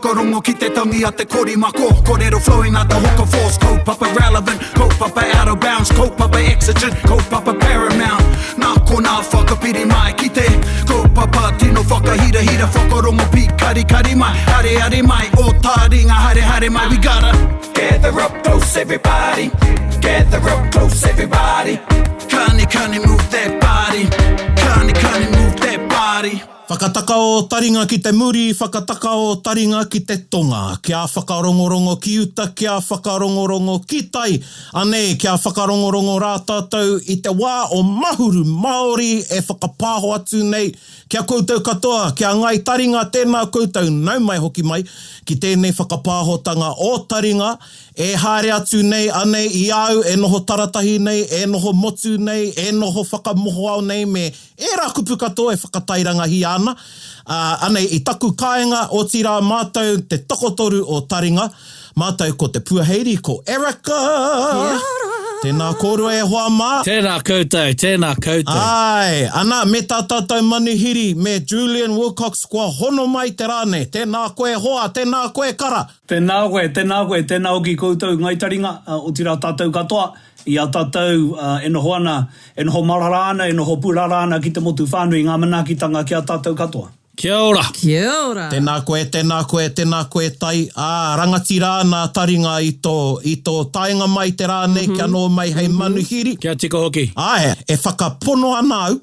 Whakarongo ki te tangi a te korimako Korero flowing like the hook of force Kaupapa relevant, kaupapa out of bounds Kaupapa exigent, kaupapa paramount Nā konā whakapiri mai ki te Kaupapa tino whakahirahira Whakarongo pīkarikari mai, areare mai Ō taringa haere haere mai We gotta gather up close everybody Gather up close everybody Kani kani move that body Kani kani move that body Whakataka ō taringa ki te muri, whakataka ō taringa ki te tonga. Kia whakarongorongo ki uta, kia whakarongorongo ki tai. Anei, kia whakarongorongo rā tātou i te wā o Mahuru Māori e whakapāho atu nei ki a koutou katoa, ki a Ngāi Taringa, tēnā koutou, nau mai hoki mai ki tēnei whakapāhotanga o taringa e haere atu nei anei i a au e noho taratahi nei, e noho motu nei, e noho whakamohoao nei me Ērā kupu katoa e whakatairangahia ana, ā, anei i taku kāinga, otirā mātou te tokotoru o Taringa, mātou ko Te Puaheiri, ko Erica! Kia ora! Tēnā kōrua e hoa mā! Tēnā koutou, tēnā koutou. Āe, ana, me tā tātou manuhiri, me Julian Wilcox kua hono mai te rā nei. Tēnā koe hoa, tēnā koe kara! Tēnā koe, tēnā koe, tēnā hoki koutou Ngai Taringa, otirā tātou katoa. I a tātou e noho ana, e noho marara ana, e noho pūrara ana ki te motu whānui ngā manaakitanga ki a tātou katoa. Kia ora! Kia ora! Tēnā koe, tēnā koe, tēnā koe Tai, ā, rangatira ana a taringa i tō, i tō taenga mai te rā nei kia noho mai hei manuhiri. Kia tika hoki. Āe, e whakapono ana au,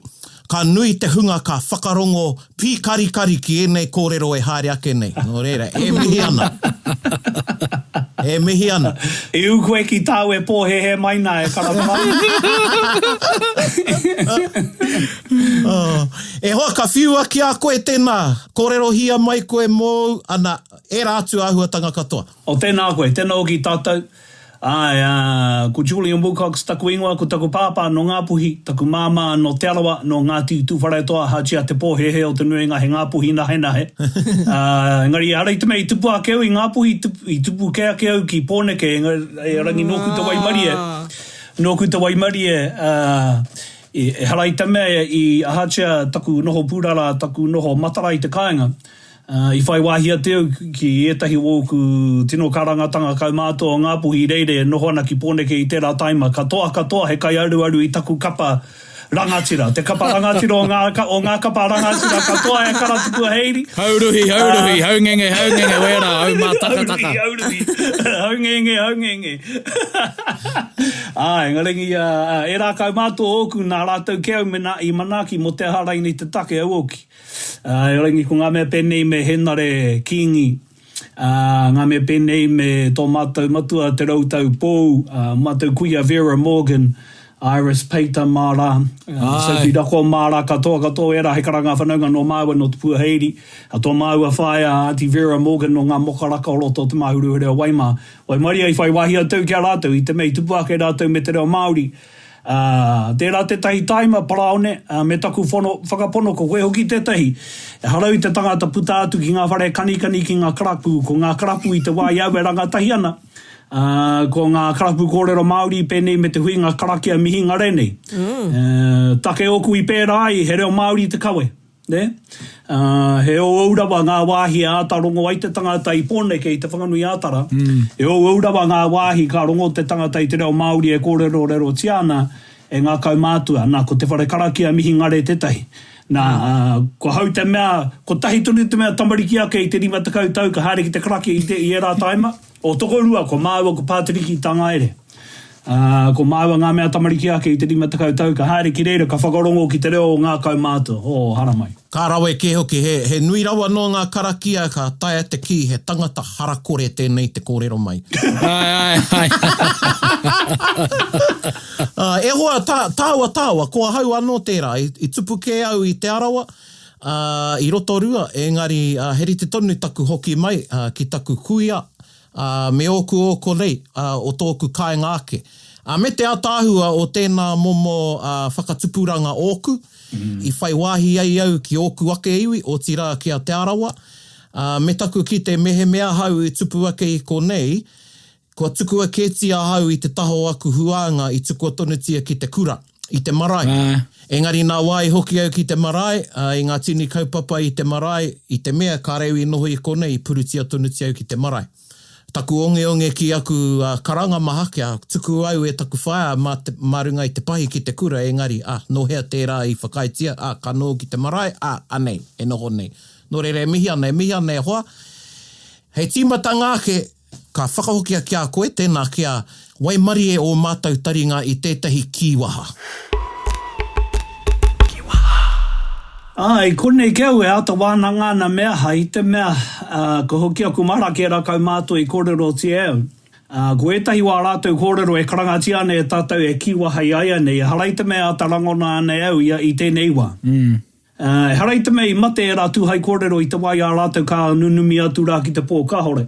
ka nui te hunga ka whakarongo Pīkarikari ki ēnei kōrero e haere ake nei. Nō reira, e mihi ana. E mihi ana. I ū koe ki tāu e pōhēhē mai nā, e Karawhara. E hoa, ka whiua ki a koe tēnā. Kōrerohia mai koe mōu, ana, ērā atu āhuatanga katoa. O tēnā koe, tēnā hoki tātou. Āe, ā, ko Julian Wilcox taku ingoa, ko taku pāpā nō Ngāpuhi, taku māmā nō Te Arawa, nō Ngāti Tūwharetoa, hātia te pōhēhē o te nuinga he Ngāpuhi nahenahe. Ā, engari ehara i te mea i tupu ake au i Ngāpuhi, i tupu kē ake au ki Pōneke, engari, erangi nōku te waimarie, nōku te waimarie, ā, ehara i te mea i ahatia taku noho pūrara, taku noho matara i te kāinga, I whai wāhi atu au ki ētahi o ōku tino karangatanga kaumātua o Ngāpuhi i reira e noho ana ki Pōneke i tērā taima. Katoa katoa he kaiaruaru i taku kapa rangatira. Te kapa rangatira o ngā, o ngā kapa rangatira katoa e Karatupua Heiri. Hauruhi, hauruhi, haungenge, haungenge, wērā, haumātakataka. Hauruhi, hauruhi, haungenge, haungenge. Āe, engari ērā kaumātua ōku nā rātou kē au i manaaki mō te aha raini te take auoki. Ā, erangi ko ngā mea pēnei me Hēnare Kīngi, ā, ngā mea pēnei me tō mātou matua Te Routau Pou, ā, mātou kuia Vera Morgan, Iris Peita mā rā, ā, Sophie Rako mā rā, katoa katoa ērā he karanga whanaunga nō māua nō Te Puaheiri, ā, tō māua whaea Aunty Vera Morgan nō ngā mokaraka o roto o Te Māhuruhure o Waimā. Waimaria i whai wāhi atu ki a rātou i te mea i tupu ake rātou me te reo Māori, Ā, tērā tētahi tāima, Paraone, ā, me taku whono, whakapono ko koe hoki tētahi. Ehara au i te tangata puta atu ki ngā whare kanikani ki ngā karapu, ko ngā karapu i te wā i au e rangatahi ana, ā, ko ngā karapu kōrero Māori pēnei me te huinga karakia mihingare nei. Ā, take ōku i pērā ai, he reo Māori te kawe. Nē? Ā, he ouou rawa ngā wāhi e āta rongo ai te tangata i Pōneke, i Te Whanganui-ā-Tara. He ouou rawa ngā wāhi ka rongo te tangata i te reo Māori e kōrerorerotia ana e ngā kaumātua. Nā, ko te whare karakia Mihingare tētahi. Nā, ā, ko hau te mea, kotahi tonu te mea tamariki ake i te 50 tau ka haere ki te karakia i te, i ērā tāima. O tokorua, ko māua ko Pāteriki Tangaere. Ā, ko māua ngā mea tamariki ake i te 50 tau, ka haere ki reira, ka whakarongo ki te reo o ngā kaumātua. Oh, haramai. Ka rawe kē hoki, he, he nui rawa nō ngā karakia ka taea te kī he tangata harakore tēnei te kōrero mai. Ae, ae, ae. Ā, e hoa, tā, tāua, tāua, ko ahau anō tērā, i, i tupu kē au i Te Arawa, ā, i Rotorua, engari, ā, he rite tonu taku hoki mai, ā, ki taku kuia, ā, me ōku o konei, ā, o tōku kāinga ake. Ā, me te ātaahua o tēnā momo, ā, whakatupuranga ōku, i whai wāhi ai au ki ōku ake iwi, otirā ki a Te Arawa, ā, me taku kite mehemea ahau i tupu ake i konei, Kua tukua kētia ahau i te taha o aku huānga i tukua tonutia ki te kura, i te marae. Engari nā wā i hoki au ki te marae, ā, i ngā tini kaupapa i te marae, i te mea kāre au i noho i konei, i purutia tonutia au ki te marae. Taku ongeonge ki aku karanga maha kia tuku au e taku whaea mā te, mā runga i te pahi ki te kura, engari, ā, nō hea tērā i whakaaetia, ā, ka noho ki te marae, ā, anei, e noho nei. Nō reira e mihi ana, e mihi ana e hoa. Hei tīmatanga ake, Ka whakahokia ki a koe, tēnā kia waimarie ō mātou taringa i tētahi kīwaha. Kīwaha. Ā, i konei ki au e āta wānanga ana me aha, i te mea, ā, ka hoki aku mahara ki ērā kaumātua i kōrerotia e au. Ā, ko ētahi o ā rātou kōrero e karangatia ana e tātou e kīwaha i a ia nei, ehara i te mea e āta rangona ana e au ia i tēnei wā. Ā, ehara i te mea i mate ērā tūhai kōrero i te wā i a rātou ka nunumi atu rā ki te pō, kāore.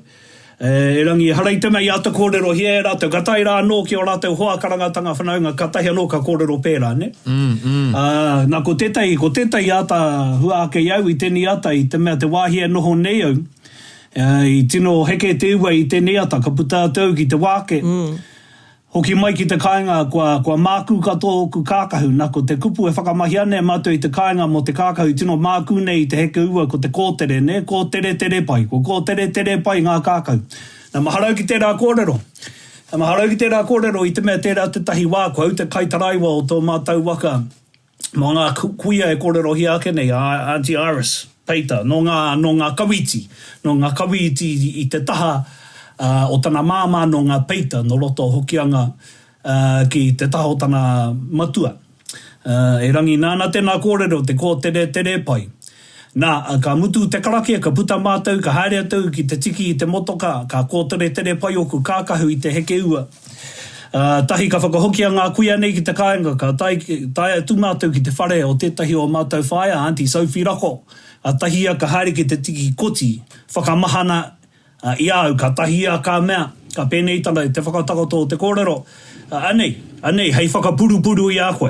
Erangi, ehara i te mea i āta kōrerohia e rātou, ka tae rā anō ki ō rātou hoa karangatanga whanaunga, kātahi anō ka kōrero pērā, nē? Ā, nā, ko tētahi, ko tētahi āta hua ake i au i tēnei ata, i te mea te wāhi e noho nei au, i tino heke te ua i tēnei ata, ka puta atu au ki te wāke, Hoki mai ki te kāinga, kua, kua mākū katoa ōku kākahu. Na, ko te kupu e whakamahia ana e mātou i te kāinga mō te kākahu tino mākū nei i te heke ua ko te kōtere, nē, kōteretere pai, ko kōteretere pai ngā kākahu. Na, mahara au ki tērā kōrero. Na, mahara au ki tērā kōrero i te mea tērā tētahi wā ko au te kaitaraiwa o tō mātou waka, Mō ngā kuia e kōrerohia ake nei, a Aunty Iris Peita, nō ngā, nō ngā Kawiti, nō ngā Kawiti i te taha o tana māmā nō ngā Peita, nō roto o Hokianga ki te taha o tana matua. Erangi nāna tēnā kōrero, te kōteretere pai. Nā, ka mutu te karakia, ka puta mātou, ka haere atu ki te tiki i te motoka, ka kōteretere pai ōku kākahu i te heke ua. Ā, tahi ka whakahokia ngā kuia nei ki te kāinga, ka tae, tae atu mātou ki te whare o tētahi o mātou whaea, Aunty Sophie Rako, ā, tahi ia ka haere ki te tiki koti, whakamahana i a au, ka tahi ia ka mea, ka pēnei tana te whakatakoto o te kōrero, Anei, anei, hei whakapurupuru i a koe.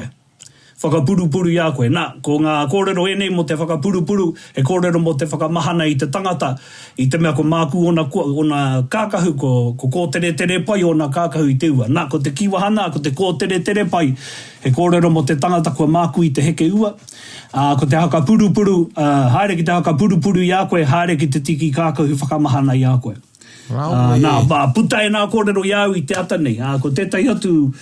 Whakapurupuru i a koe. Nā, ko ngā kōrero ēnei mō te whakapurupuru, he kōrero mō te whakamahana i te tangata, i te mea ko mākū ōna, ōna kākahu, ko, ko kōteretere pai ōna kākahu i te ua. Nā, ko te kīwaha nā, ko te kōteretere pai, he kōrero mō te tangata kua mākū i te heke ua. Ā, ko te hakapurupuru, ā, haere ki te hakapurupuru i a koe, haere ki te tiki kākahu whakamahana i a koe. Ā, nā, puta ēnā kōrero i a au i te ata nei. Ā, ko tētahi atu,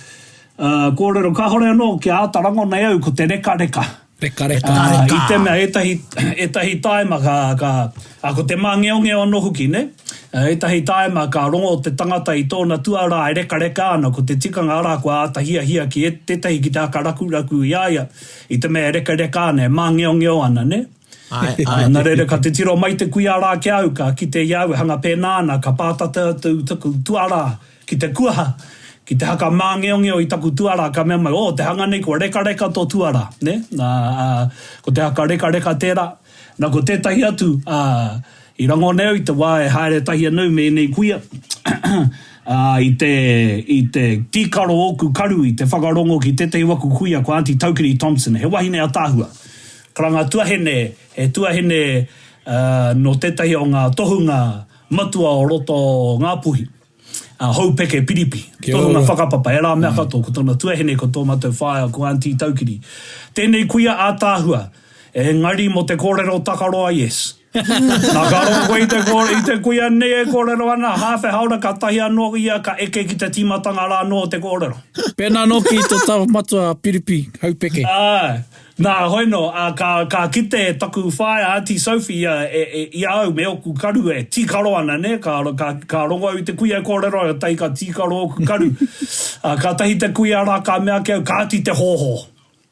Ā, kōrero kāhore anō kia āta rangona e au ko te rekareka. Rekareka. Ā, i te mea ētahi, ētahi tāima ka, ka, ā, ko te māngeongeo anō hoki, nē? Ā, ētahi tāima ka rongo te tangata i tōna tuarā e rekareka ana, ko te tikanga arā kua āta hiahia ki ē, tētahi ki te haka rakuraku i a ia, i te mea e rekareka ana, e māngeongeo ana, nē? Āe, āe. Ā, nā reira ka titiro mai te kuia rā ki a au, ka kite i a au e hanga pēnā ana, ka pātata atu taku tuarā, Ki te kuaha, ki te haka māngeongeo i taku tuarā, ka mea mai, oh, te hanga nei kua rekareka tō tuarā, nē? Nā, ā, ko te haka rekareka tērā. Nā, ko tētahi atu, ā, i rangona au i te wā e haere tahi ana au me ēnei kuia, ā, i te, i te tīkaro ōku karu i te whakarongo ki tētahi o aku kuia, ko Aunty Taukiri Thompson, he wahine ataahua. Karanga tuahine, he tuahine, ā, nō tētahi o ngā tohunga matua o roto o Ngāpuhi. A Houpeke Piripi, tohunga whakapapa, ērā mea katoa, ko tōna tuahine, ko tō mātou whaea, ko Aunty Taukiri. Tēnei kuia ātaahua, engari mō te kōrero takaroa, yes. Nā, ka rongo koe i te, i te kuia nei e kōrero ana, half a haora kātahi anō ia ka eke ki te tīmatanga rā anō o te kōrero. Pēnā nōki tō tāua matua a Piripi, Houpeke. Āe. Nā, hoi nō, ā, ka, ka kite taku whaea, Aunty Sophie, ia, e, e, i a au me ōku karu e tīkaro ana, nē, ka, ka, ka rongo au i te kuia e kōrero ana, kātahi ka tīkaro ōku karu. Ā, kātahi te kuia rā ka mea ki au, Kāti te hōhō.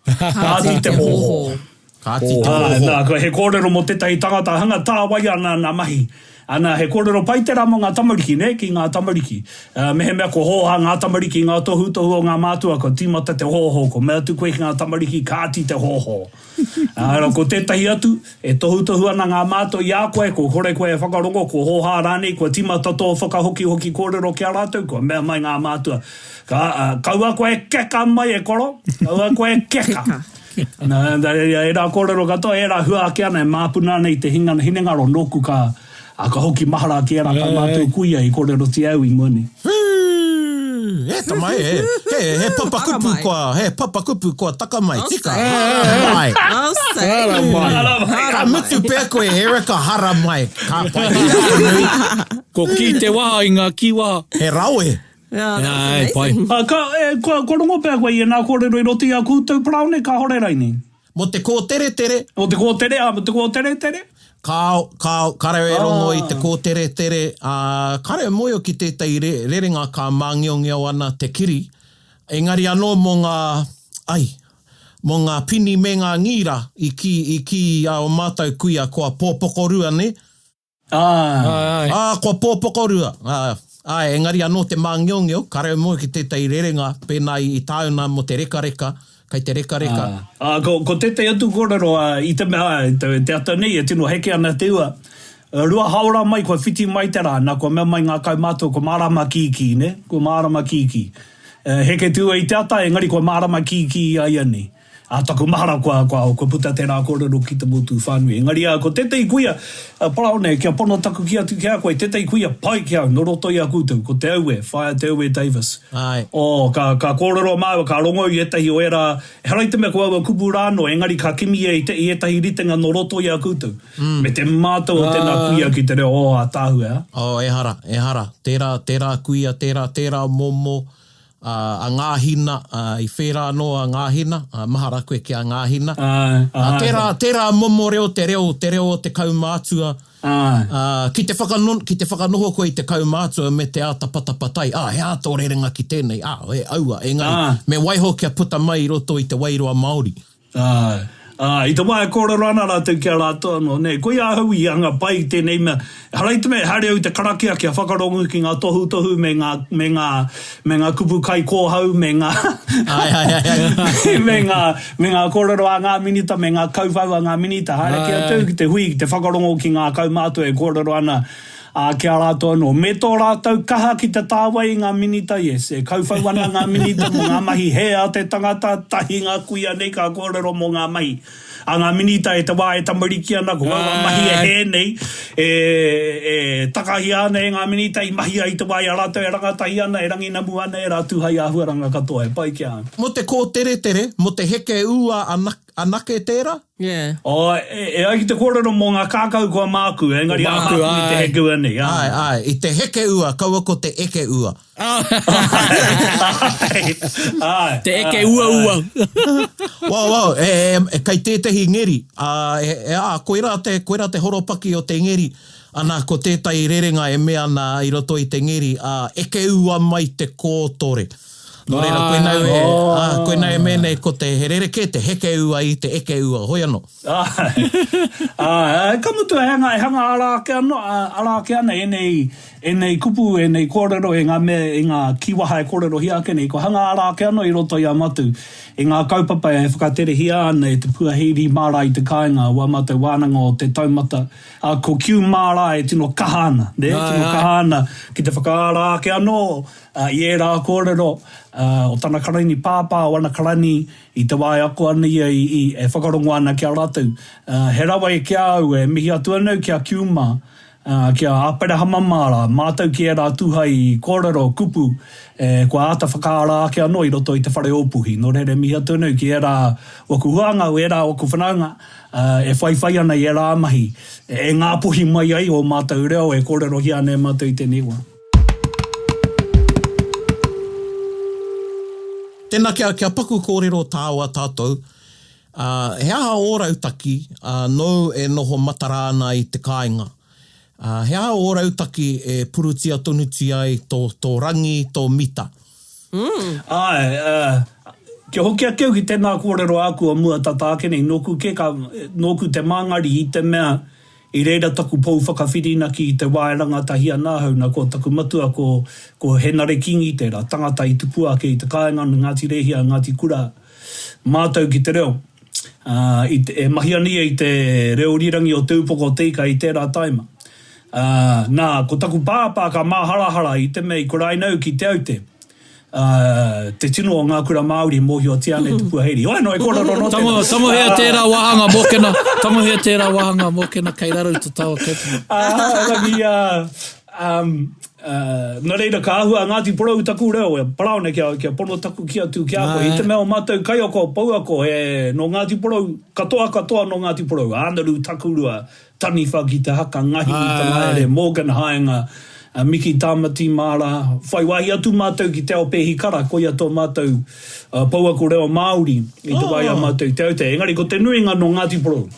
Kāti te hōhō. Kāti te hōhō. Ā, nā, he kōrero mō tētahi tangata hanga tāwai ana ana mahi. Ana, he kōrero pai tērā mō ngā tamariki, nē, ki ngā tamariki. Ā, mehemea kua hōhā ngā tamariki i ngā tohutohu o ngā mātua, kua tīmata te hōhō, kua mea atu koe ki ngā tamariki, kāti te hōhō. Ā, ko tētahi atu, e tohutohu ana ngā mātua i a koe, kua kore koe e whakarongo, kua hōhā rānei, kua tīmata tō whakahokihoki kōrero ki a rātou, kua mea mai ngā mātua, ka, ā, kaua koe e keka mai e koro, kaua koe e keka. Keka. Nā, ērā kōrero katoa, ērā hua ake ana e māpuna ana i te hinga, hinengaro nōku ka, ā, ka hoki mahara ki ērā kaumātua kuia i kōrerotia au i mua nei. Whū! E tama e, he, he papakupu kua, he papakupu kua taka mai, tika, haramai. Haramai. Ka mutu pea koe Erica, haramai, ka pai ki a nui. Ko kī te waha i ngā kīwaha. He rawe. Yeah, that was Ai, pai. amazing. Ā, ka, e, kua, kua rongo pea koe i ēnā kōrero i roto i a koutou Paraone, kāore rainei? Mō te kōteretere. Mō te kōtere, ā, mō te kōteretere. Kāo, kāo, kāre e rongo i te kōteretere, ā, kāre e mōhio ki tētahi re, rerenga ka māngeongeo ana te kiri, engari anō mō ngā, ai, mō ngā pini me ngā ngīra i kī, i kī a ō mātou kuia kua pōpokorua, nē? Āe. Āe. Ā, kua pōpokorua. Ā, āe, engari anō te māngeongeo, kāre au mōhio ki tētahi rerenga pēnā i tāu nā mō te rekareka, kei te rekareka. Ā, ko, ko tētahi atu kōrero, ā, i te mea, ā, te, te ata nei e tino heke ana te ua, rua haora mai kua whiti mai te rā, nā, kua mea mai ngā kaumātua kua mārama kīkī, nē, kua mārama kīkī. Heke te ua i te ata, engari kua mārama kīkī āianei. Ā, taku mahara kua, kua, kua puta tērā kōrero ki te motu whānui. Engari, ā, ko tētahi kuia, ā, Paraone, kia pono taku kī atu ki a koe, tētahi kuia pai ki a au, nō roto i a koutou, ko Te Aue, Whaea Te Aue Davis. Āe. Oh, ka, ka kōrero māua, ka rongo i ētahi o ērā, ehara i te mea ko aua kupu rā anō, engari ka kimi ia i te, i ētahi ritenga nō roto i a koutou. Me te mātau o tēnā kuia ki te reo, oh, ātaahua, ā. Oh, ehara, ehara, tērā, tērā kuia, tērā, tērā momo, Ā, a Ngāhina, ā, i whērā anō a Ngāhina, ā, mahara koe ki a Ngāhina. Āe, Ā, āe. tērā, tērā momo reo, te reo, te reo o te kaumātua. Āe. Ā, ki te whakano, ki te whakanoho koe i te kaumātua me te āta patapatai, ā, he aha tō rerenga ki tēnei, ā, he aua, engari, Āe. me waiho kia puta mai i roto i te wairua Māori. Āe, āe, i te wā e kōrero ana rātou ki a rātou anō, nē, koia ahau i anga pai i tēnei mea, ehara i te mea e haere au i te karakia kia whakarongo ki ngā tohutohu me ngā, me ngā, me ngā kupu kaikōhau me ngā, Āe, āe, āe, āe. me ngā, me ngā kōrero a ngā minita, me ngā kauwhau a ngā minita, haere kē atu au ki te hui, ki te whakarongo ki ngā kaumātua e kōrero ana, Ā, ki a rātou anō. Me tō rātou kaha ki te tāwai i ngā minita, yes, e kauwhau ana ngā minita mō ngā mahi hē a te tangata, tahi ngā kuia nei ka kōrero mō ngā mahi a ngā minita e te wā e tamariki ana, ko aua mahi e hē nei, e, e takahia ana e ngā minita i mahia i te wā i a rātou e rangatahi ana, e ranginamu ana ērā tūhai āhuaranga katoa, e pai ki a au. Mō te kōteretere, mō te heke ua anake tērā? Yeah. Oh, e, e ai ki te kōrero mō ngā kākau kua māku, engari Kua ā māku, māku i te āe. heke ua nei, āe. Āe, āe, i te heke ua, kaua ko te eke ua. Āe, āe. Te eke uaua. Wow, wow, e, e, e, kei tētehi ngeri, ā, e, e, ā, koirā te, koirā te horopaki o te ngeri, ana, ko tētahi rerenga e mea ana i roto i te ngeri, ā, eke ua mai te kōtore. Nō reira, koinā e, ā, koinā e mea nei ko te, he rerekē te heke ua i te eke ua, hoi anō. Āe, āe, ka mutu e hanga, e hanga ara ake anō, ara ake ana ēnei, ēnei kupu, ēnei kōrero, e ngā mea, e ngā kīwaha e kōrerohia ake nei, kua hanga ara ake anō i roto i a mātou, i ngā kaupapa e whakaterehia ana e te Puaheiri mā rā i te kāinga, wā mātou wānanga o te taumata, ā, ko Kiu mā rā e tino kaha ana, nē, tino kaha ana ki te whakaara ake anō, Ā, i ērā kōrero, ā, o tana karani pāpā, o ana karani, i te wā e ako ana ia i, i, e whakarongo ana ki a rātou. Ā, he rawe ki a au, e mihi atu ana au ki a Kiu mā, ā, ki a Aperahama mā rā, mātau ki ērā tūhai kōrero, kupu, e, kua āta whakaara ake anō i roto i te whare ōpuhi. Nō reira e mihi atu ana au ki ērā waku huānga, ērā waku whanaunga, ā, e whaiwhai ana i ērā mahi, e ngāpuhi mai ai ō mātou reo e kōrerohia ana e mātou i tēnei wā. Tēnā kia, kia paku kōrero tāua tātou, ā, he aha ō rautaki, ā, nōu e noho matara ana i te kāinga? Ā, he aha ō rautaki e purutia tonutia ai tō, tō rangi, tō mita? Āe, ā, kia hoki ake au ki tēnā kōrero āku o mua tata ake nei, nōku kē ka, nōku te māngari i te mea I reira taku pou whakawhirinaki i te wā e rangatahi ana ahau, na ko taku matua ko ko Henare Kingi tērā, tangata i tupu ake i te kāinga no Ngāti Rēhia, Ngāti Kura, mātau ki te reo. Ā, i te, e mahi ana ia i te reo rirangi o Te Upoko o Te Ika i tērā taima. Ā, nā, ko taku pāpā ka māharahara i te mea i kuraina au ki Te Aute. Ā, te tino o ngā kura Māori mōhiotia ana e te Puaheiri. Oi, no, e kōrero nō tēnā. Tango, tangohia tērā wāhanga mōkena, tangohia tērā wāhanga mōkena kei raro i te tawa kaupapa. Ā, rangi, ā, um, Nā reira, ka āhua a Ngāti Porou taku reo, e Paraone kia, kia pono taku kī atu ki a koe. I te mea o mātou kaiako, pouako, he nō Ngāti Porou, katoa katoa nō Ngāti Porou, Ānaru Takurua, Taniwha ki te haka, Ngahini Tangaere, Morgan Haenga, Miki Tāmati Māra. Whai wāhi atu mātou ki Te Ao Pēhi Kara, koia tō mātou pouako reo Māori i te wā i a mātou i Te Aute. Engari ko te nuinga nō Ngāti Porou.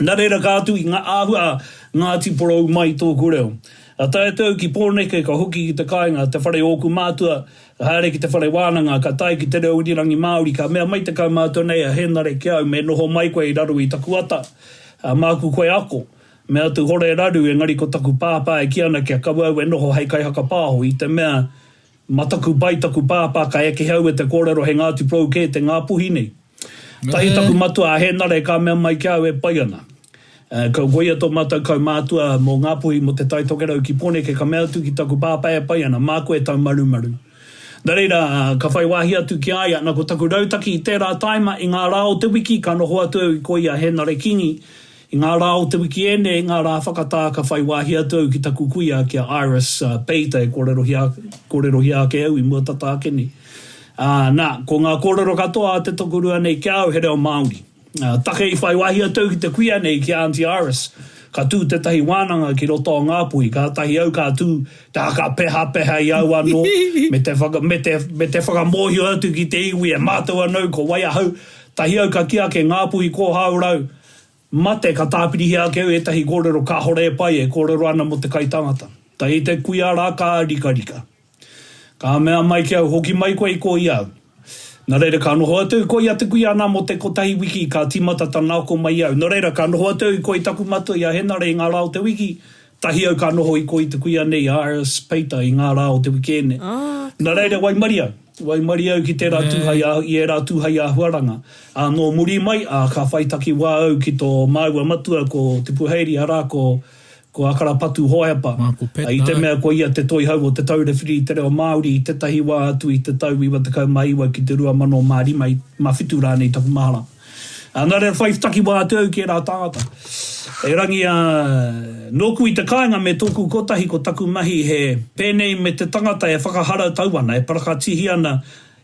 Nā reira ka atu i ngā āhua Ngāti Porou mai tōku reo. Ka tae atu au ki Pōneke ka hoki ki te kāinga, te whare o ōku mātua, ka haere ki te whare wānanga, ka tae ki te reo irirangi Māori, ka mea mai te kaumātua nei a Hēnare ki a au me noho mai koe i raro i taku ata, ā, māku koe ako. Mea atu hore raru engari ko taku pāpā e kī ana kia kaua au e noho hei kaihakapāho i te mea mataku pai taku pāpā ka eke au e te kōrero he Ngāti Porou kē te Ngāpuhi nei. Tahi taku matua a Hēnare ka mea mai ki a au e pai ana. Ko koia tō mātou kaumātua mō Ngāpuhi mō Te Tai Tokerau ki Pōneke ka mea atu ki taku pāpā e pai ana, māku e taumarumaru. Nā reira, ka whai wāhi atu ki a ia, na ko taku rautaki i tērā tāima i ngā rā o te wiki ka noho atu au i koia Hēnare Kingi I ngā rā o te wikiēne, i ngā rā whakatā ka whai wāhi atu au ki taku kuia ki a Iris Peita e kōrerohia, kōrerohia ake au i mua tata ake nei. Ā, nā, ko ngā kōrero katoa a te tokorua nei ki a au he reo Māori. Ā, take i whai wāhi atu au ki te kuia nei, ki a Aunty Iris, ka tū tētahi wānanga ki roto o Ngāpuhi, kātahi au ka tū te hakapehapeha i au anō, me te whaka, me te, me te whakamōhio atu ki te iwi e mātau ana au ko wai ahau, tahi au ka kī ake Ngāpuhi kōhāorau, Mate, ka tāpirihia ake au ētahi kōrero kāhore e pai e kōrero ana mō te kai tangata. Tahi te kuia rā ka rikarika. Ka mea mai ki au, hoki mai koe i kō i au. Nā reira ka noho atu au koia te kuia nā mō te kotahi wiki ka tīmata tana ako mai i au. Nō reira ka noho atu au i kō i taku matua i a Henare i ngā rā o te wiki, tahi au ka noho i kō i te kuia nei a Iris Peita i ngā rā o te wikēne. Nā reira waimaria. Waimarie au ki tērā tūhai ā, i ērā tūhai āhuaranga. Ā, nō muri mai, ā, ka whai takiwā au ki tō māua matua ko Te Puheiri, arā, ko, ko Akarapatu Hohepa. Ā, ko Pat I te nā. mea ko ia te toihau o Te Taura Whiri i te Reo Māori i tētahi wā atu i te tau 99 ki te 2005, i, mā whitu rānei taku mahara. Ā, nā reira whai takiwā atu au ki ērā tāngata. Erangi, ā, nōku i te kāinga me tōku kotahi ko taku mahi he pēnei me te tangata e whakaharatau ana, e parakatihi ana,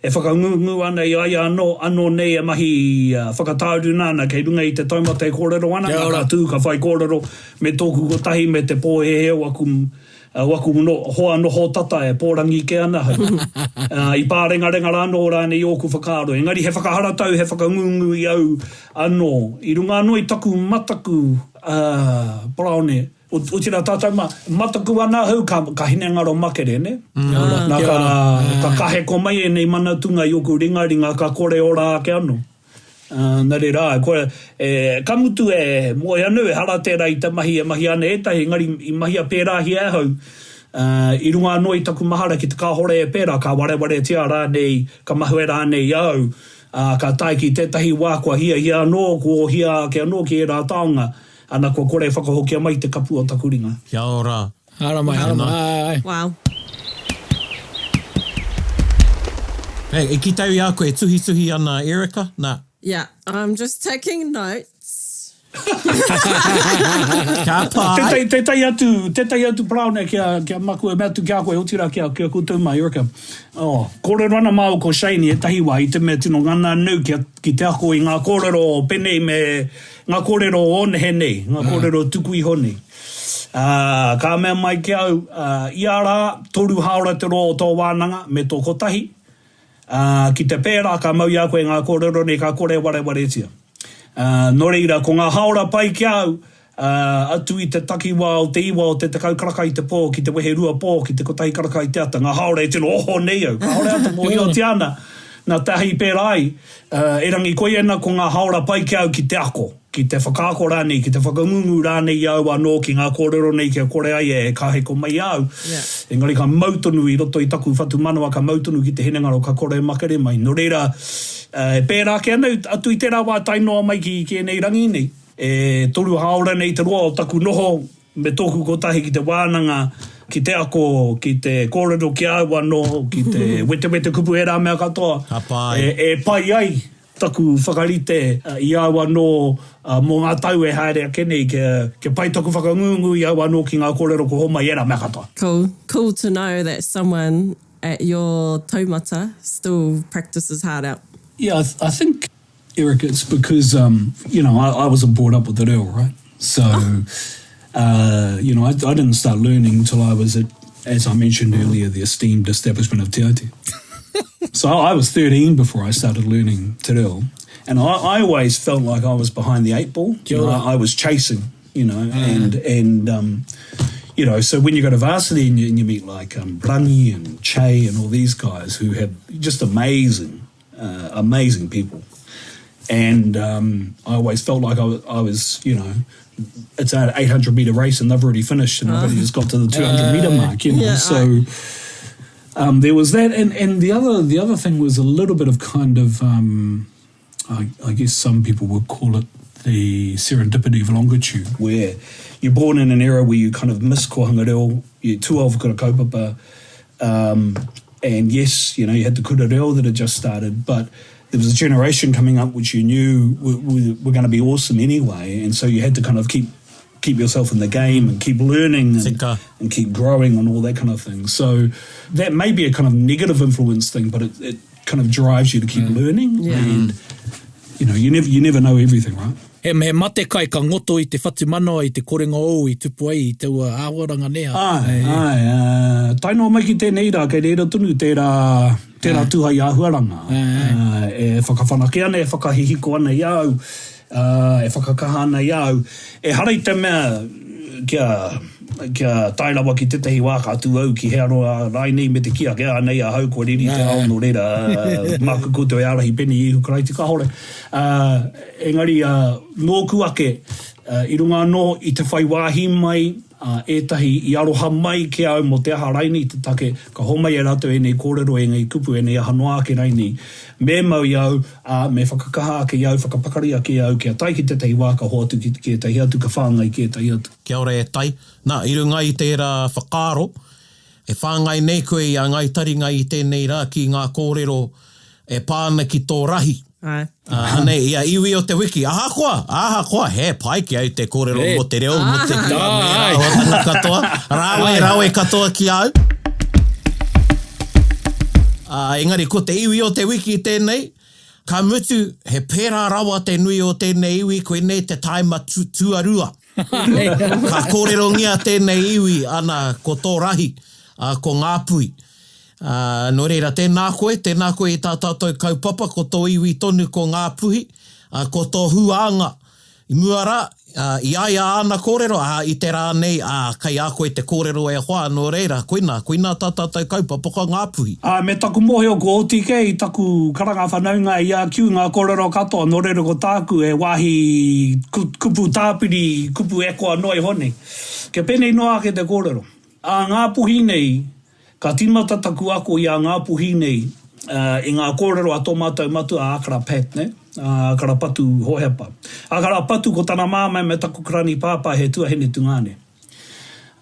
e whakangungu ana i a ia anō, anō nei e mahi whakatāruna ana kei runga i te taumata e kōrero ana, nā ka tū ka whaikōrero me tōku kotahi me te pōhēhē o aku Waku hoa noho tata e pōrangi kē ana ahau. I pārengarenga rānō rānei ōku whakaaro. Engari he whakaharatau, he whakangungu i au anō. I runga anō i taku mataku, Paraone, otirā tātou mā, mataku ana ahau ka hinengaro makere, nē? Nā, ka kaheko mai ēnei manatunga i ōku ringaringa ka kore ora ake anō. Nā reira, āe, kua, e, ka mutu e moe anō, ehara tērā i te mahi e mahia ana e ētahi, engari i mahia pērāhia e ahau, ā, i runga anō i taku mahara ki te kāhore e pērā, ka warewaretia rānei, ka mahue rānei i a au, ā, ka tae ki tētahi wā kua hiahia anō, kua ohia ake anō ki ērā taonga, ana, kua kore e whakahokia mai te kapu o taku ringa. Kia ora. Haramai, haramai. Wow. Hey, e kite au i a koe e tuhituhi ana Erica, na. Yeah, I'm just taking notes. Ka pai. Tētahi, tētahi atu, tētahi atu Paraone kia, kia maku e mea atu ki a koe, otirā ki a, ki a koutou mā, Erica. Oh, kōrero ana māua ko Shane i ētahi wā i te mea tino ngana anau kia, ki te ako i ngā kōrero penei me ngā kōrero o nehe nei, ngā kōrero tuku iho nei. Ā, ka mea mai ki au, ā, ia rā, toru hāora te roa o tō wānanga, me tō kotahi, ā, ki te pērā ka mau i a koe ngā kōrero nei ka kore warewaretia. Ā, nō reira, ko ngā hāora pai ki a au, ā, atu i te takiwā o te iwa o te tekau karaka i te pō ki te wehe rua pō ki te kotahi karaka i te ata, ngā hāora e tino oho nei au, kāore ata mōhiotia ana, nā te aha i pērā ai, ā, erangi koia ko ngā hāora pai ki a au ki te ako. Ki te whakaako rānei, ki te whakangungu rānei i a au anō ki ngā kōrero nei kia kore ai e kāheko mai i a au. Engari ka mau tonu i roto i taku whatumanawa, ka mau tonu ki te hinengaro, ka kore e makere mai. Nō reira, e pērā ake ana atu i tērā wā tae noa mai ki ēnei rangi nei. E toru hāora nei te roa o taku noho me tōku kotahi ki te wānanga, ki te ako, ki te kōrero ki a au anō, ki te wetewete kupu ērā mea katoa e pai ai. taku whakarite i au anō mō ngā tau e haere ake nei kia, kia pai taku whakangungu i au anō ki ngā kōrero kua homai ērā mea katoa. Cool. Cool to know that someone at your taumata still practices hard out. Yeah, I, I think, Eric, it's because, um, you know, I, I wasn't brought up with the reo, right? So, oh. uh, you know, I, I didn't start learning until I was at, as I mentioned earlier, the esteemed establishment of Te Aute. so I was 13 before I started learning te reo. And I, I always felt like I was behind the eight ball. You know, I, I was chasing, you know, mm. and, and, um, you know, so when you go to varsity and you, and you meet like um, Rangi and Che and all these guys who have just amazing, uh, amazing people. And um, I always felt like I was, I was, you know, it's an 800 meter race and they've already finished and I've only just got to the 200 meter mark, you know. Yeah, so um, there was that. And, and the other the other thing was a little bit of kind of, um, I, I guess some people would call it the serendipity of longitude, where you're born in an era where you kind of miss kohanga reo, you're too old for kura kaupapa, um, and yes, you know, you had the kura reo that had just started, but there was a generation coming up which you knew were, were, were going to be awesome anyway, and so you had to kind of keep keep yourself in the game and keep learning and, and keep growing and all that kind of thing. So that may be a kind of negative influence thing, but it, it kind of drives you to keep mm. learning yeah. and you know, you never you never know everything, right? He, he mate kai ka ngoto i te whatumanawa i te korenga ōu i tupu ai i taua āhuaranga nē a. Āe, āe, ā, tae noa mai ki tēnei rā, kei reira tonu tērā, tērā tūhai āhuaranga, ā, e whakawhanake ana, e whakahihiko ana i a au, ā, e whakakaha ana i a au. Ehara i te mea kia, kia tae rawa ki tētahi wā ka tū au ki hea roa rāinei me te kī ake, ānei ahau kua riri te ao nō reira, ā, māku koutou e ārahi pēnei i Ihu Karaiti, kāore. Ā, engari, ā, nōku ake, ā, i runga anō i te whai wāhi mai a ētahi i aroha mai ki a au mō te aha rainei te take, ka homai e rātou ēnei kōrero, ēnei kupu, ēnei aha noa ake rainei, me mau i a au, ā, me whakakaha ake i a au, whakapakari ake i a au kia tae ki tētahi wā ka hoatu ki, ki ētahi atu, ka whāngai ki ētahi atu. Kia ora e Tai. Nā, i runga i tērā whakaaro, e whāngai nei koe i a Ngāi Taringa i tēnei rā ki ngā kōrero e pā ana ki tō rahi. Āe. Ā, anei, i a Iwi o te Wiki. Ahakoa, ahakoa, he pai ki au te kōrero mō te reo, mō te kura me ērā āhuatanga katoa. Rawe, rawe katoa ki au. Ā, engari ko te Iwi o te Wiki tēnei, ka mutu, he pērā rawa te nui o tēnei iwi, koinei te tāima tuarua. Ka kōrerongia tēnei iwi, ana, ko tō rahi, ā, ko Ngāpuhi. Ā, nō reira, tēnā koe, tēnā koe i tā tātou kaupapa, ko tō iwi tonu ko Ngāpuhi, ā, ko tō huānga. I mua rā, ā, i a ia āna kōrero, ā, i te rā nei, ā, kei a koe te kōrero e hoa, nō reira, koinā, koinā tā tātou kaupapa ko Ngāpuhi. Ā, me taku mōhio kua oti kē i taku karanga whanaunga i a Q ngā kōrero katoa, nō reira ko tāku he wāhi kupu tāpiri, kupu e koa noa iho nei. Kia pēnei noa ake te kōrero. Ā Ngāpuhi nei, Ka tīmata taku ako i a Ngāpuhi nei i ngā kōrero a tō mātou matua a Akara Pat, nē, a Akara Patu Hohepa. Akara Patu ko tana māmā me taku karani pāpā he tuahine tungāne.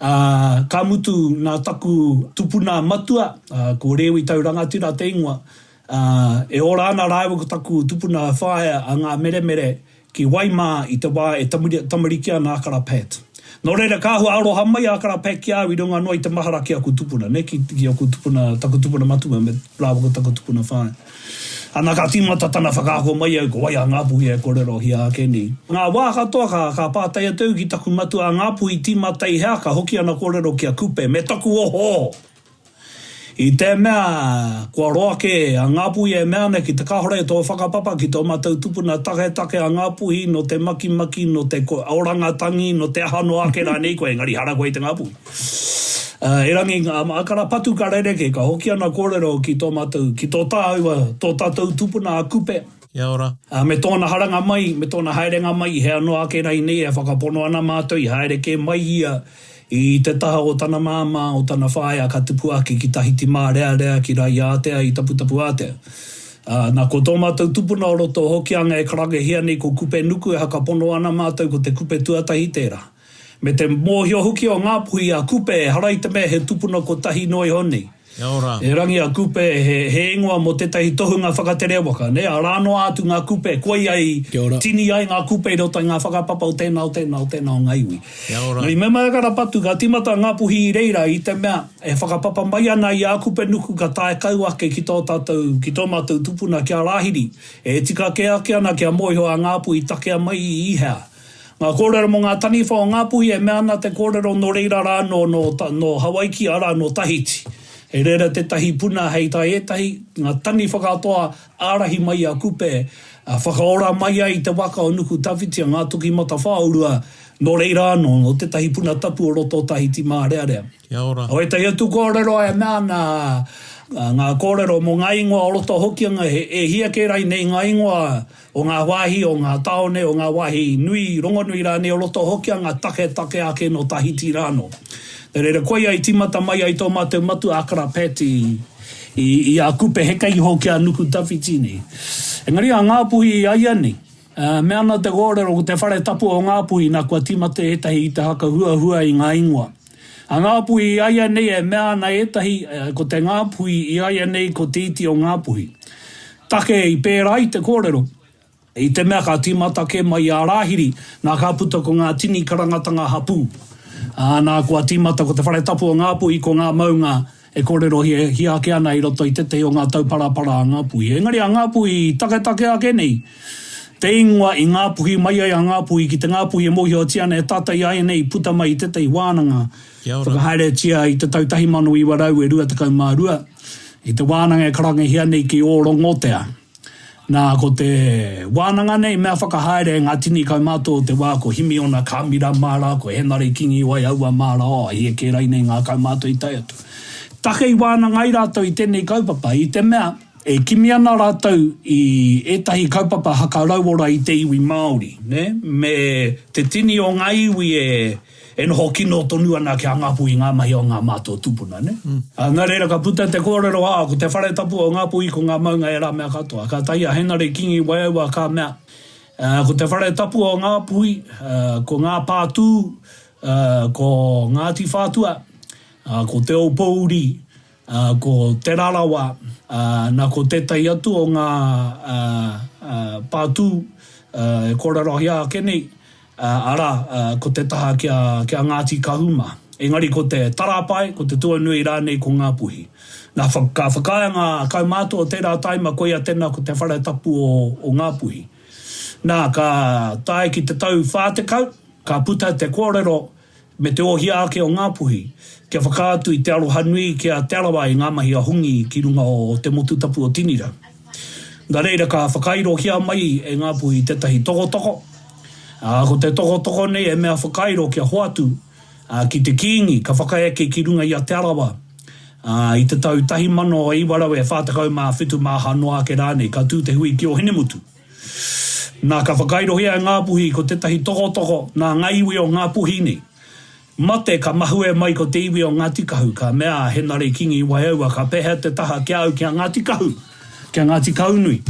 Ā, ka mutu nā taku tupuna matua, ko Rewi Taurangatira te ingoa, ā, e ora ana rāua ko taku tupuna whaea a Ngā Meremere Ki Waimā i te wā e tamariki ana a Kara Pat. Nō reira ka āhua aroha mai a Kara Pat ki a au i runga noa i te mahara ki aku tupuna, nē, ki, ki aku tupuna, taku tupuna matua me rāua ko taku tupuna whaea. Ana ka tīmata tana whakaako mai au ko wai a Ngāpuhi e kōrerohia ake nei. Ngā wā katoa ka, ka pātai atu au ki taku matua a Ngāpuhi tīmata i hea ka hoki ana kōrero ki a Kupe me taku ohooho. I te mea kua roa kē a Ngāpuhi e mea ana ki te kāore tō whakapapa ki tō mātou tupuna taketake a Ngāpuhi nō te makimaki, nō te oranga tangi, nō te aha noa ake rānei koe, engari hara koe i te Ngāpuhi. Erangi, ka rapatu ka rerekē, ka hoki ana kōrero ki tō mātou, ki tō tāua, tō tātou tupuna a Kupe. Kia ora. Ā, me tōna haranga mai, me tōna haerenga mai i hea noa ake rainei e whakapono ana mātou i haere kē mai ia I te taha o tana māmā, o tana whaea ka tupu ake ki Tahiti mārearea, ki Raiātea i Taputapuātea. Ā, nā, ko tō mātou tupuna o roto o Hokianga e karangahia nei ko Kupenuku e hakapono ana mātou ko te Kupe tuatahi tērā. Me te mōhio hoki o Ngāpuhi a Kupe ehara i te mea he tupuna kotahi noa iho nei. Kia ora. Erangi a Kupe he, he ingoa mō tētahi tohunga whakatere waka, nē? Arā noa atu ngā kupe, koia i Kia ora. tini ai ngā kupe i roto i ngā whakapapa o tēnā, o tēnā, o tēnā o ngā iwi. Kia ora. Engari me mai a Karapatu, ka tīmata a Ngāpuhi i reira i te mea e whakapapa mai ana i a Kupenuku ka tae kau ake ki tō tātou, ki tō mātou tupuna ki a Rāhiri. E tika kē ake ana kia mōhio a Ngāpuhi takea mai i hea. Ngā kōrero mō ngā taniwha o Ngāpuhi e mea ana te kōrero nō reira rā nō, nō, nō Hawaiki, arā, nō Tahiti. Hei reira tētahi puna hei tā ētahi, ngā taniwha katoa ārahi mai a Kupe, ā, whakaora mai ai i te waka o Nukutawhiti, a Ngātokimatawhaorua, nō reira anō, nō tētahi puna tapu o roto o Tahiti mārearea. Kia ora. O ētahi atu kōrero e mea ana, ngā kōrero mō ngā ingoa o roto o Hokianga, he, e hia kē rainei ngā ingoa o ngā wāhi, o ngā tāone, o ngā wāhi nui, rongonui rānei o roto o Hokianga, taketake ake nō Tahiti rānō. Nō reira, koia i tīmata mai ai tō mātou matua a Karapeti i, i a Kupe heke iho ki a Nukutawhiti nei. Engari a Ngāpuhi i a ia nei, ā, mea ana te kōrero ko te whare tapu o Ngāpuhi, nā kua tīmata ētahi i te hakahuahua i ngā ingoa. A Ngāpuhi i a ia nei e mea ana ētahi, ko te Ngāpuhi i a ia nei ko Te Iti o Ngāpuhi. Take i pērā ai te kōrero, i te mea ka tīmata kē mai i a Rāhiri, nā ka puta ko ngā tini karangatanga hapū. Ā, nā kua tīmata ko te whare tapu o Ngāpuhi ko ngā maunga e kōrerohia ake ana i roto i tētahi o ngā tauparapara a Ngāpuhi. Engari a Ngāpuhi i taketake ake nei te ingoa i Ngāpuhi mai ai a Ngāpuhi ki te Ngāpuhi e mōhiotia ana e tātai āianei i puta mai i tētahi wānanga whakahaeretia i te tau 1922 i te wānanga e karangahia nei ki Ōrongotea. Nā, ko te wānanga nei mea whakahaere e ngā tini kaumātua o te wā, ko Himiona Kāmira mā rā, ko Henare Kingiwai aua mā rā, oh, hia kē rainei ngā kaumātua i tae atu. Take i wānanga ai rātou i tēnei kaupapa, i te mea, e kimi ana rātou i ētahi kaupapa hakarauora i te iwi Māori, nē, me te tini o ngā iwi e, E noho kino tonu ana ki a Ngāpuhi ngā mahi o ngā mātua tūpuna, nē? Ā, nā reira ka puta te kōrero, ā, ko te whare tapu o Ngāpuhi ko ngā maunga ērā mea katoa. Kātahi a Henare Kīngi Waiaua ka mea, ā, ko te whare tapu o Ngāpuhi, ā, ko ngā pātū, ā, ko Ngāti Whātua, ā, ko Te Aupōuri, ā, ko Te Rarawa, ā, nā ko tētahi atu o ngā, ā, ā, pātū, ā, e kōrerohia ake nei, arā, ko te taha ki a, ki a Ngāti Kahu mā. Engari ko te Tarāpae, ko te tuanui rānei ko Ngāpuhi. Nā, ka whakaae ngā kaumātua o tērā taima koia tēnā ko te whare tapu o, o Ngāpuhi. Nā, ka tae ki te tau 40, ka puta te kōrero me te ohia ake o Ngāpuhi kia whakaatu i te aroha nui ki a Te Arawa i ngā mahi a Hongi ki runga o te motu tapu o Tinirau. Nā reira ka whakairohia mai e Ngāpuhi tētahi tokotoko, ā, ko te tokotoko nei he mea whakairo kia hoatu ki te Kīngi ka whakaeke ki runga i a Te Arawa, ā, i te tau 1947 mā aha noa ake rānei ka tū te hui ki Ōhinemutu. Nā, ka whakairohia e Ngāpuhi ko tētahi tokotoko nā ngā iwi o Ngāpuhi nei. Mate ka mahue mai ko te iwi o Ngāti Kahu, ka mea a Henare Kingi Waiaua, ka pehea te taha ki a au ki a Ngāti Kahu, ki a Ngāti Kahunui.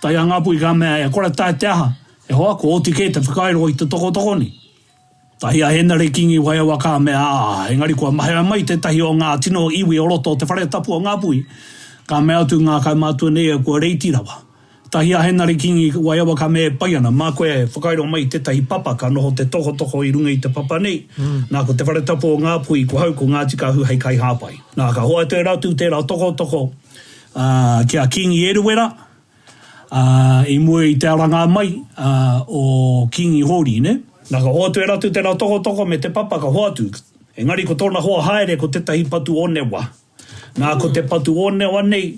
Tae a Ngāpuhi ka mea, e kore tae te aha, e hoa, kua oti kē te whakairo i te tokotoko nei. Tahi a Henare Kingi Waiaua ka mea, ā, engari kua mahea mai tētahi o ngā tino iwi o roto o te whare tapu o Ngāpuhi. Ka mea atu ngā kaumātua nei, kua reiti rawa. Tahi a Henare Kingi Waiawa ka mea e pai ana, mā koe e whakairo mai i tētahi papa ka noho te tokotoko i runga i te papa nei. Nā, ko te whare tapu o Ngāpuhi, ko hau, ko Ngāti Kahu hei kaihāpai. Nā, ka hoatu e rātou tērā tokotoko, ā, ki a Kingi Eruera, ā, i mua i te aranga mai, ā, o Kīngi Hōri, nē? Nā, ka hoatu e rātou tērā tokotoko me te papa, ka hoatu. Engari ko tōna hoa haere ko tētahi patu ōnewa. Nā, ko te patu ōnewa nei,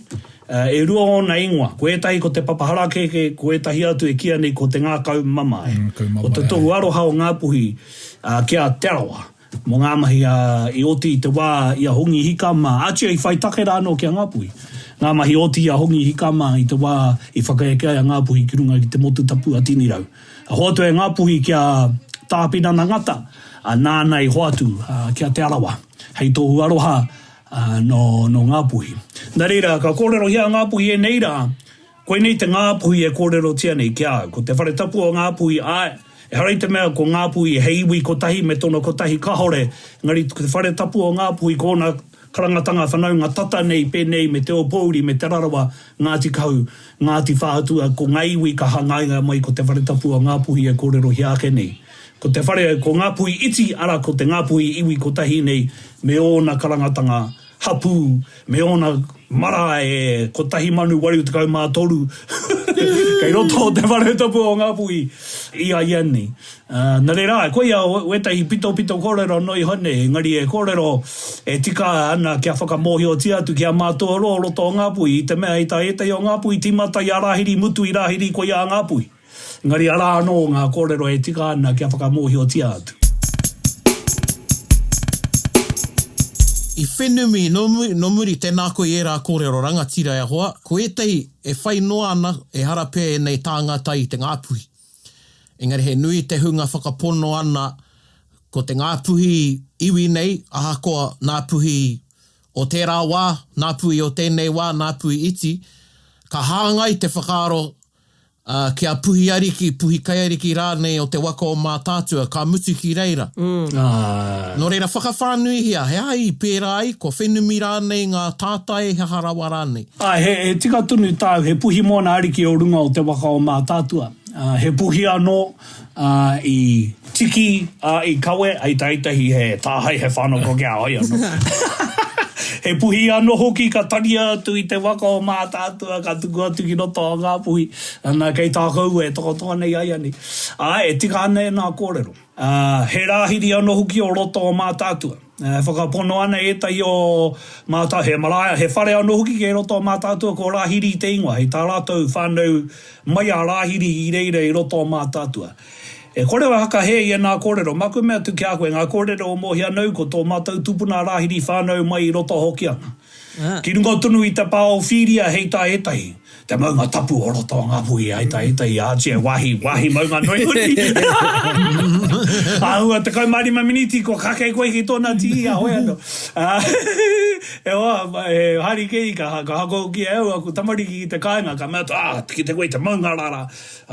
ā, e rua ōna ingoa. Ko ētahi ko te papa harakeke, ko ētahi atu e kīia nei ko te ngākau mamae. Ko te tohu aroha o Ngāpuhi, ā, ki a Te Arawa. Mō ngā mahi a, i oti i te wā i a Hongi Hika mā, atia i whai take rā anō ki a Ngāpuhi. Ngā mahi oti i a Hongi Hika mā i te wā i whakaeke ai a Ngāpuhi ki runga ki te motu tapu a Tinirau. A hoatu e Ngāpuhi ki a Tāpinana Ngata, a nāna i hoatu ki a Te Arawa, hei tohu aroha nō, nō Ngāpuhi. Nā reira, ka kōrerohia a Ngāpuhi ēnei rā, Koinei te Ngāpuhi e kōrerotia nei ki a au. Ko te whare tapu o Ngāpuhi, āe, ehara i te mea ko Ngāpuhi he iwi kotahi me tona kotahi kahore, engari ko te whare tapu o Ngāpuhi ko ōna, karangatanga whanaunga tata nei pēnei me Te Ōpouri me Te Rarawa, Ngāti Kahu, Ngāti Whātua, ko ngā iwi ka hangaia mai ko Te Whare Tapu o Ngāpuhi e kōrerohia ake nei. Ko te whare, ko Ngāpuhi iti, arā ko te Ngāpuhi iwi kotahi nei me ōna karangatanga hapū, me ōna marae e 1083 kei roto o Te Whare Tapu o Ngāpuhi i a ia nei. Nā reira, koia wētahi pitopito kōrero noa iho nei, engari e kōrero e tika ana kia whakamōhiotia atu ki a mātou anō o roto o Ngāpuhi, i te mea i tā ētahi o Ngāpuhi tīmata i a Rāhiri, mutu i Rāhiri, koia a Ngāpuhi. Engari arā anō ngā kōrero e tika ana kia whakamōhiotia atu. I whenumi, nō muri, tēnā koe i ērā kōrero rangatira e hoa, ko ētahi e whai noa ana, ehara pea ēnei tāngata i te Ngāpuhi. Engari he nui te hunga whakapono ana ko te Ngāpuhi iwi nei, ahakoa Ngāpuhi o tērā wā, Ngāpuhi o tēnei wā, Ngāpuhi iti, ka hāngai te whakaaro ki a Puhi Ariki, Puhi Kaiariki rānei o te waka o Mātaatua, ka mutu ki reira. Nō reira whakawhānuihia, he aha i pērā ai, kua whenumi rānei ngā tātai, he aha rawa rānei? Āe, he, he tika tonu tāu, he puhi moana ariki o runga o te waka o Mātaatua. Ā, he puhi anō, ā, i tiki, ā, i kawe, hei tā ētahi he tāhae, he whānako ki a hoi anō. He puhi anō hoki ka taria atu i te waka o Mātaatua, ka tuku atu ki roto o Ngāpuhi, ana, kei tā kouua e tokotoa nei āianei. Āe, e tika ana ēnā kōrero. Ā, he rāhiri anō hoki o roto o Mātaatua. E whakapono ana ētahi o Mātaatua, he marae, he whare anō hoki kei roto o Mātaatua ko Rāhiri te ingoa, hei tā rātou whānau mai a Rāhiri i reira i roto o Mātaatua. E kore e whakahē i ēnā kōrero, māku mea atu ki a koe, ngā kōrero o Mohi Anau ko tō mātou tupuna a Rāhiri whānau mai i roto o Hokianga. Ki runga tonu i te pā o Whiria hei tā ētahi, te maunga tapu o roto o Ngāpuhi hei tā ētahi, āti e wāhi, wāhi maunga noa iho nei. Āhua 15 miniti kua kake koe ki tōna tī, a hoi anō. E hoa, e haere kē i ka, ka haka hoki e au aku tamariki ki te kāinga, ka mea atu, ah, kite koe i te maunga rā rā,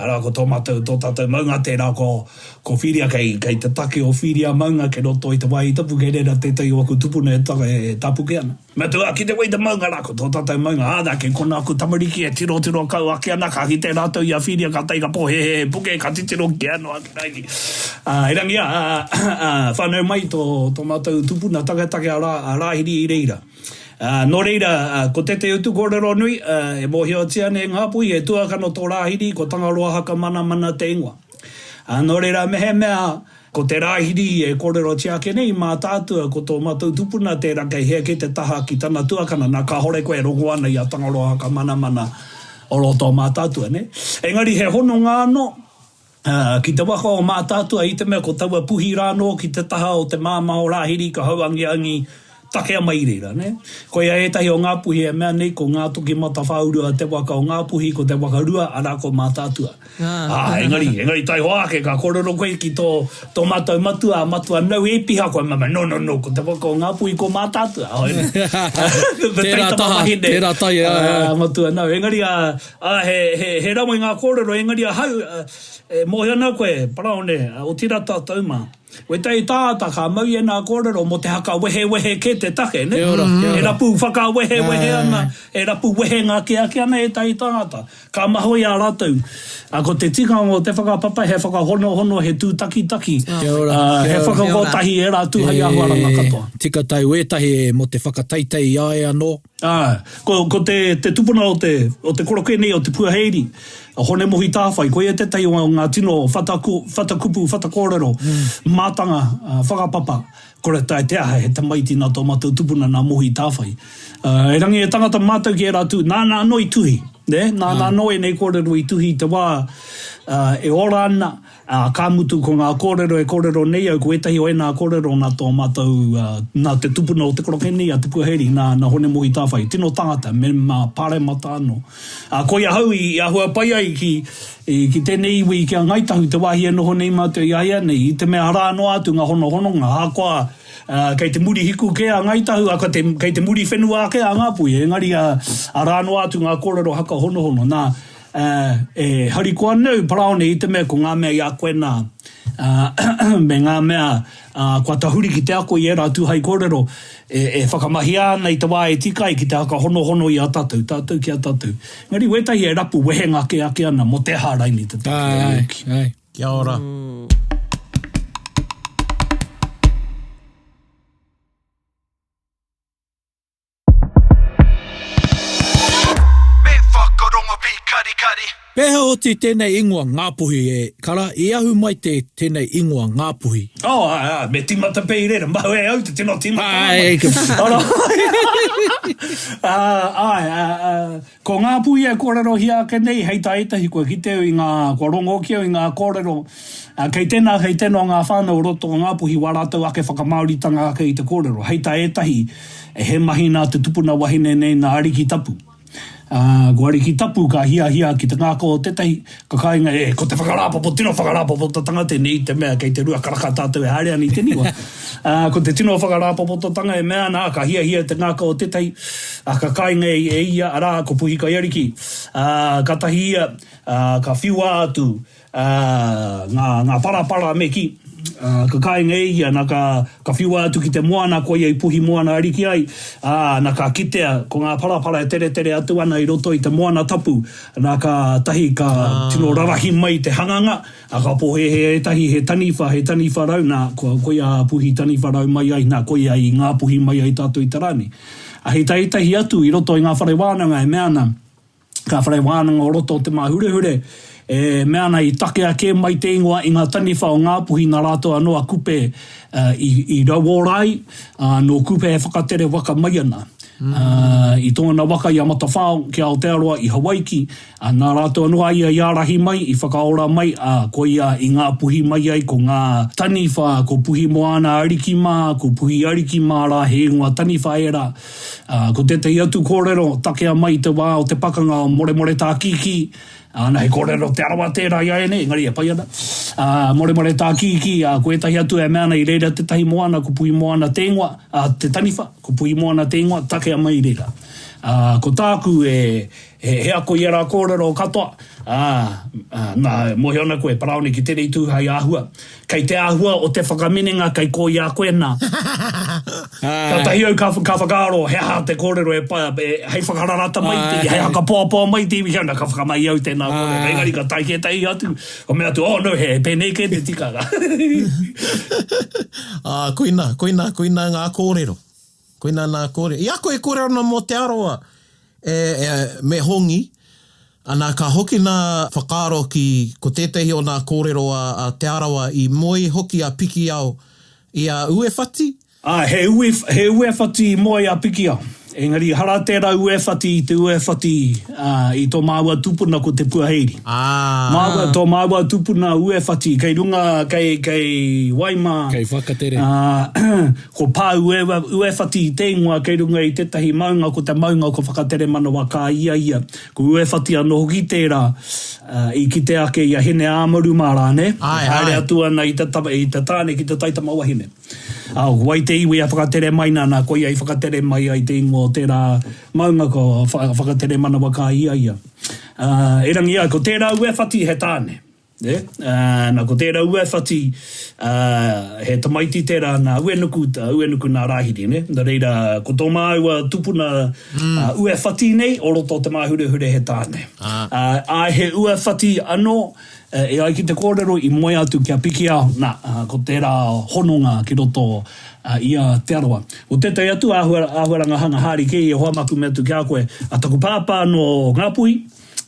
arā ko tō mātou, tō tātou maunga tērā ko, ko Whiria kei, kei te take o Whiria maunga kei roto i te wāhi tapu kei reira tētahi o aku tupuna e, e tāpuke ana. Mea atu, ah, kite koe i te maunga rā, ko tō tātou maunga, ā, nā, kei konā aku tamariki e tirotiro kau ake ana, ka kite rātou i a Whiria, kātahi ka pōhēhē he puke, ka titiro ki a noa ki Raini. Ā, erangi, ā, ā, whānau mai tō, tō mātou tupuna taketake a Rā, a Rāhiri i reira. Ā, nō reira, ko tētehi utu kōrero nui, ā, e mōhiotia ana e Ngāpuhi, he tuakana tō Rāhiri, ko Tangaroa Hakamanamana te ingoa. Ā, nō reira, mehemea ko te Rāhiri e kōrerotia ake nei, Mātaatua, ko tō mātou tupuna tērā kei hea kē te taha ki tana tuakana, nā, kāhore koe e rongo ana i a Tangaroa Hakamanamana o roto o Mātaatua, nē? Engari he hononga anō, ā, ki te waka o Mātaatua i te mea ko taua puhi rā anō ki te taha o te māmā o Rāhiri ka hauangiangi Takea mai i reira, nē. Koia ētahi o ngā puhi e mea nei ko Ngātokimatawhāurua te waka o Ngāpuhi, ko te waka rua, arā ko Mātaatua. Ā, engari, engari taihoa ake ka kōrero koe ki tō, tō mātou matua, a Matua Nau Ēpiha, koe mama, no, no, no, ko te waka o Ngāpuhi ko Mātaatua. Hoi nē. Tērā taha, tērā tai, āe, āe. Ā, Matua Nau. Engari, ā, ā, he, he, he rawe ngā kōrero, engari ahau, e mōhio ana koe, Paraone, otirā tātou mā. Wētahi tāngata ka mau i ēnā kōrero mō te haka wehewehe kē te take, nē? Kia ora, kia ora. E rapu whakawehewehe ana, e rapu wehenga kē ake ana ētahi tāngata. Ka maho i a rātou. Ā, ko te tikanga o te whakapapa he whakahonohono, he tūtakitaki, Kia ora, ā, kia he ora. whakakotahi ērā tū hei āhuaranga katoa. E tika tau ētahi mō te whakateitei i a ia anō. Ā, ko, ko te, te tupuna o te, o te koroke nei, o Te Puaheiri, a Hone Mohi Tāwhai, koia tētahi o ngā tino whataku, whatakupu, whatakōrero, mātanga, whakapapa, kore tae te aha, he tamaiti nā tō mātou tupuna nā Mohi Tāwhai. Ā, erangi e tangata mātou ki ērā tū, nāna anō i tuhi, nē, nāna anō ēnei kōrero i tuhi i te wā, ā, e ora ana, Ā, ka mutu ko ngā kōrero e kōrero nei au, ko ētahi o ēnā kōrero nā tō mātou, nā te tupuna o te koroke nei, a Te Puaheiri, nā, nā Hone Mohi Tāwhai, tino tangata, mema paremata anō. Ā, koia ahau i āhua pai ai ki, ki tēnei iwi, ki a Ngāi Tahu, te wāhi e noho nei mātou i a ia nei, i te mea arā noa atu ngā honohononga, ahakoa, ā, kei te Murihiku kē a Ngāi Tahu, ā, kei te, kei te Muriwhenua ake a Ngāpuhi, engari, ā, arā noa atu ngā kōrero hakahonohono. Nā, Ā, e harikoa ana au, Paraone, i te mea ko ngā mea i a koe nā. ā, me ngā mea, ā, kua tahuri ki te ako i ērā tū hai kōrero e, e whakamahia ana i te wā e tika ai ki te whakahonohono i a tātou, tātou ki a tātou. Engari wētahi e rapu wehenga kē ake ana mō te aha raini te take Āe, āe. Kia ora. Me whakarongo pīkarikari. Pēhea oti tēnei ingoa Ngāpuhi e kara, i ahu mai te tēnei ingoa Ngāpuhi? Oh, āe, āe, me tīmata pea i reira, māu e au te tino tīmatanga mai. Āe, Ara, āe, āe, ko Ngāpuhi e kōrerohia ake nei, hei tā ētahi kua kite au i ngā, kua rongo hoki au i ngā kōrero, ā, kei tēnā, kei tēnā o ngā whānau o roto o Ngāpuhi wā rātou ake whakamāoritanga ake i te kōrero. Hei tā ētahi, He mahi nā te tupuna wahine nei nā Ariki Tapu. Ā, ko Ariki Tapu ka hiahia ki te ngākau o tētahi, ka kāinga, e, ko te whakarāpopo, tino whakarāpopototanga tēnei i te mea kei te ruakaraka tātou e haere ana i te niwa. Ā, ko te tino whakarāpopototanga e mea ana, ā, ka hiahia te ngākau o tētahi, ā, ka kāinga e ia, arā, ko Puhikaiariki. Ā, kātahi ia, ā, ka whiua atu, Ā, ngā, ngā parapara me kī, ā, ka kainga e ia, na ka, ka whiua atu ki te moana, koia i puhi moana ariki ai, ā, na ka kitea ko ngā parapara e teretere atu ana i roto i te moana tapu, na ka tahi ka tino rarahi mai te hanganga, ā, ka pōhēhē ētahi he taniwha, he taniwha rau, na, kua, koia a Puhi Taniwha Rau mai ai, na, koia i Ngāpuhi mai ai tātou i te rā nei. Ā, hei tā ētahi atu i roto i ngā whare wānanga e mea ana, Ka whare wānanga o roto o Te Māhurehure, e mea ana i takea kē mai te ingoa i ngā taniwha o Ngāpuhi nā rātou anō a Kupe i rauora ai, ā, nō Kupe e whakatere waka mai ana i tōna waka i a Matawhao ki Aotearoa i Hawaiki, ā, nā rātou anō a ia i ārahi mai, i whakaora mai, ā, koia i Ngāpuhi mai ai ko ngā taniwha, ko Puhimoana Ariki mā, ko Puhi Ariki mā rā, he ingoa taniwha ērā. Ā, ko tētahi atu kōrero, takea mai i te wā o te pakanga o Moremoretākīkī, ā, nā, he kōrero Te Arawa tērā i a ēnei, engari e pai ana. Ā, Moremoretākīkī, ā, ko ētahi atu e mea ana i reira tētahi moana, ko Puhimoana te ingoa, ā, te taniwha, ko Puhimoana te ingoa, takea mai i reira. Ā, ko tāku e, he, he ako i ērā kōrero katoa, ā, ā, nā, e mōhio ana koe, Paraone ki tēnei tū hai āhua. Kei te āhua o te whakaminenga kei kō i a koe nā. Kātahi au ka, ka whakaaro he aha te kōrero e pai, e, hei whakararata mai te iwi, hei hakapoapoa mai te iwi, kia ka whakamahi au tēnā kōrero. Engari ka tae kē tētahi atu, ka mea atu, oh no, he pēnei kē te tikanga. Ā, koina, koina, koina ngā kōrero. Koina nā kōrero. I a koe e kōrero ana mō Te Arawa e, e, me Hongi, ana ka hoki nā whakaaro ki, ko tētehi o nā kōrero a, a Te Arawa i moe hoki a Pikiao i a Uewhati. Ā, he ue, he uewhati i moe a Pikiao. Engari hara tērā uewhati i te uewhati, ā, i tō māua tupuna ko Te Puaheiri. Ā. Māua, tō māua tupuna uewhati kei runga, kei, kei Waimā. Kei Whakatere. Ā, Ko Pā Uewhati te ingoa kei runga i tētahi maunga, ko te maunga ko Whakateremanawa ka ia ia. Ko Uewhati anō hoki tērā i kite ake i a Hine-ā-Maru mā rā, nē? E haere atu ana i te i te tāne ki te taitama wahine. Ā, ko wai te iwi a Whakatere mai nā, nā, koia i whakatere mai ai te ingoa o tērā maunga ko Whakateremanawa ka ia ia. Ā, erangi ai, ko tērā Uewhati he tāne. Nē? Ā, nā, ko tērā Uewhati, ā, he tamaiti tērā nā Uenuku, tā Uenuku nā Rāhiri, nē? Nā reira, ko tō māua tupuna, ā, Uewhati nei, o roto o Te Māhurehure he tāne. Ā, āe, he Uewhati anō, e ai ki te kōrero, i moe atu ki a Pikiao, nā, ko tērā hononga ki roto i a Te Arawa. Ko tētahi atu āhua, āhuaranga hanga hārikē i e hoa maku me atu ki a koe, a taku pāpā nō Ngāpuhi,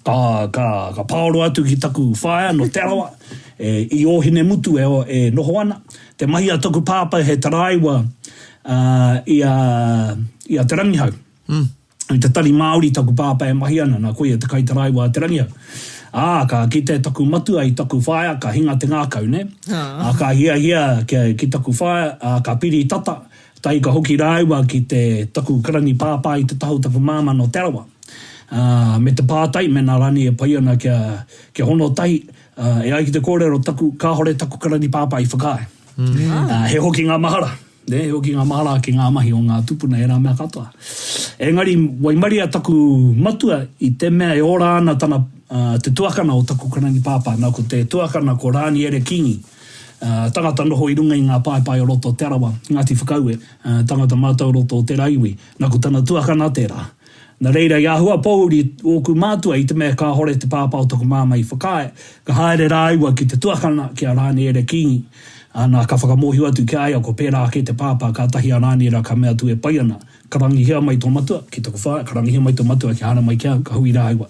Ka, ka, ka pāoro atu ki taku whaea nō Te Arawa, e, i Ōhinemutu e, e noho ana. Te mahi a taku pāpā he taraiwa, ā, i a, i a Te Rangihau. Mm. I te Tari Māori taku pāpā e mahi ana, nā koia te kaitaraiwa a Te Rangihau. Ā, ka kite taku matua i taku whaea, ka hinga te ngākau, nē? Ā, ka hiahia kia, ki taku whaea, ā, ka piri tata, Tahi ka hoki rāua ki te taku karani pāpā i te taha o taku māmā nō Te Arawa. Ā, me te pātai mēnā rānei e pai ana kia, kia hono tahi, ā, e ai ki te kōrero taku, kāhore taku karani pāpā i whakaae. Ā, he hokinga mahara, nē, he hokinga mahara ki ngā mahi o ngā tūpuna ērā mea katoa. Engari, waimaria taku matua i te mea e ora ana tana, ā, te tuakana o taku karani pāpā, nā, ko te tuakana ko Rāniere Kingi. Tangata noho i runga i ngā paepae o roto o Te Arawa, Ngāti Whakaue, tangata mātau o roto o tērā iwi. Na ko tana tuakana tērā. Na reira i āhua pōuri ōku mātua i te mea kāhore te pāpā o taku māmā i whakaae, ka haere rāua ki te tuakana ki a Rāniera Kīngi. Ā, na ka whakamōhio atu ki a ia ko pērā ake te pāpā, kātahi a Rāniera ka mea atu e pai ana, Karangihia mai tō matua ki taku whaea, karangihia mai tō matua kia haere mai ki au, ka hui rāua.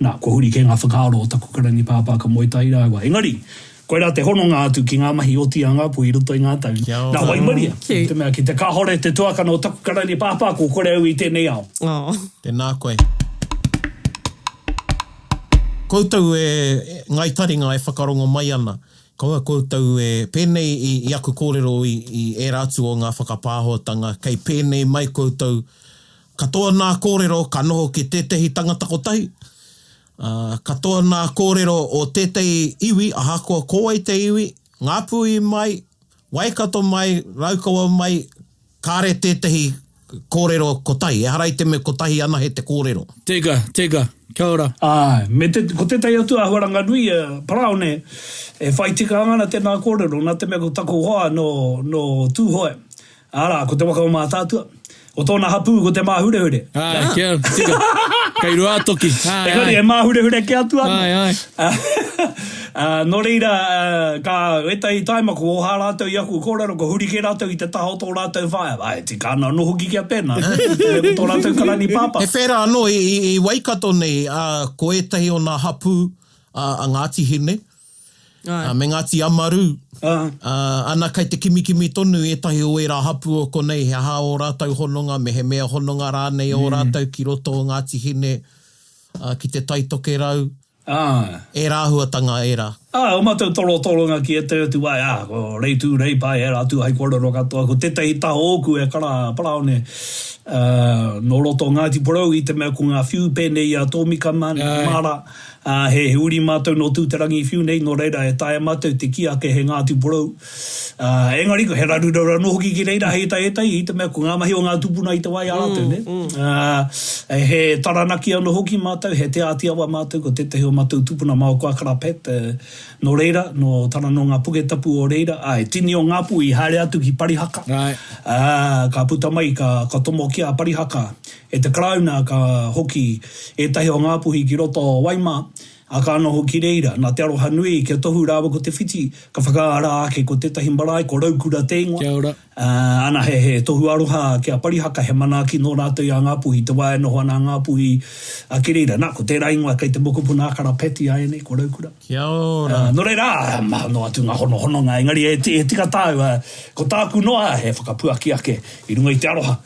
Na, kua huri kē ngā whakaaro o taku karangi pāpā ka moe tahi rāua. Engari, Koirā te hononga atu ki ngā mahi oti a Ngāpuhi i roto i ngā tau. Kia ora. Nā, waimaria, i te mea ki te kāhore te tuakana o taku karani pāpā, kua kore au i tēnei ao. Tēnā koe. Koutou e Ngāi Taringa e whakarongo mai ana, kaua koutou e pēnei i aku kōrero i ērā atu o ngā whakapāhotanga, kei pēnei mai koutou, katoa nā kōrero ka noho ki tētehi tangata kotahi, Ā, katoa nā kōrero o tētahi iwi, ahakoa ko wai te iwi, Ngāpuhi mai, Waikato mai, Raukawa mai, kāre tētahi kōrero kotahi, ehara i te mea kotahi anahe te kōrero. Teka, teka. Kia ora. Āe, me te, ko tētahi atu āhuaranga nui, Paraone, e whai tikanga ana tēnā kōrero, nā te mea ko taku hoa nō, nō Tūhoe, Arā, ko te waka o Mātaatua. Ko tōna hapū ko Te Māhurehure. Āe, kia tika. Kei Ruātoki. Āe, āe. Engari e māhurehure kē atu ana. Āe, āe. Ā, nō reira, ka, ētahi taima ko oha rātou i aku kōrero, ko huri kē rātou i te taha o tō rātou whaea. Āe, tika ana anō hoki kia pēnā. Ko tō rātou karani pāpā. He whērā anō i Waikato nei, ā, ko ētahi o nā hapū a Ngāti Hine, Ā, me Ngāti Amaru, ā, ana kei te kimikimi tonu ētahi o ērā hapū o konei he aha ō rātou hononga, mehemea hononga rānei ō rātou ki roto o Ngāti Hine, ā, ki Te Tai Tokerau, ērā āhuatanga ērā. Ā, ō mātou torotoronga ki ētahi atu wā, ā, ko Reitū, Reipae, ērā atu hai kōrero katoa, ko tētahi taha ōku e kara Paraone, ā, nō roto o Ngāti Porou i te mea ko ngā whiu pēnei i a Tōmika mā, mā rā, Ā, he uri mātou nō Tūterangiwhiu nei, nō reira e taea mātou te kī ake he Ngāti Porou. Ā, engari, he raruraru anō hoki ki reira hei ētahi ētahi, i te mea ko ngā mahi o ngā tūpuna i te wā i a rātou, nē. Ā, he Taranaki anō hoki mātou, he Te Āti Awa mātou, ko tētahi o mātou tūpuna Mao Koakara Pat, nō reira, nō Tara nō ngā Puketapu o reira, ā, he tini o Ngāpuhi i haere atu ki Parihaka, ā, ka puta mai, ka, ka tomokia a Parihaka E te Karauna ka hoki ētahi o Ngāpuhi ki roto o Waimā, ā, ka noho ki reira. Nā Te Arohanui kia tohu rāua ko Te Whiti, ka whakaara ake ko tētahi marae, ko Raukura te ingoa. Kia ora. Ā, ana he, he tohu aroha ki a Parihaka, he manaaki nō rātou i a Ngāpuhi, te wā e noho ana a Ngāpuhi ki reira. Nā, ko tērā ingoa kei te mokopuna a Kara Pat i āianei, ko Raukura. Kia ora. Ā, nō reira, ā, maha noa atu ngā honohononga, engari e, e tika tāu, ā, ko tāku noa he whakapuaki ake I runga i te aroha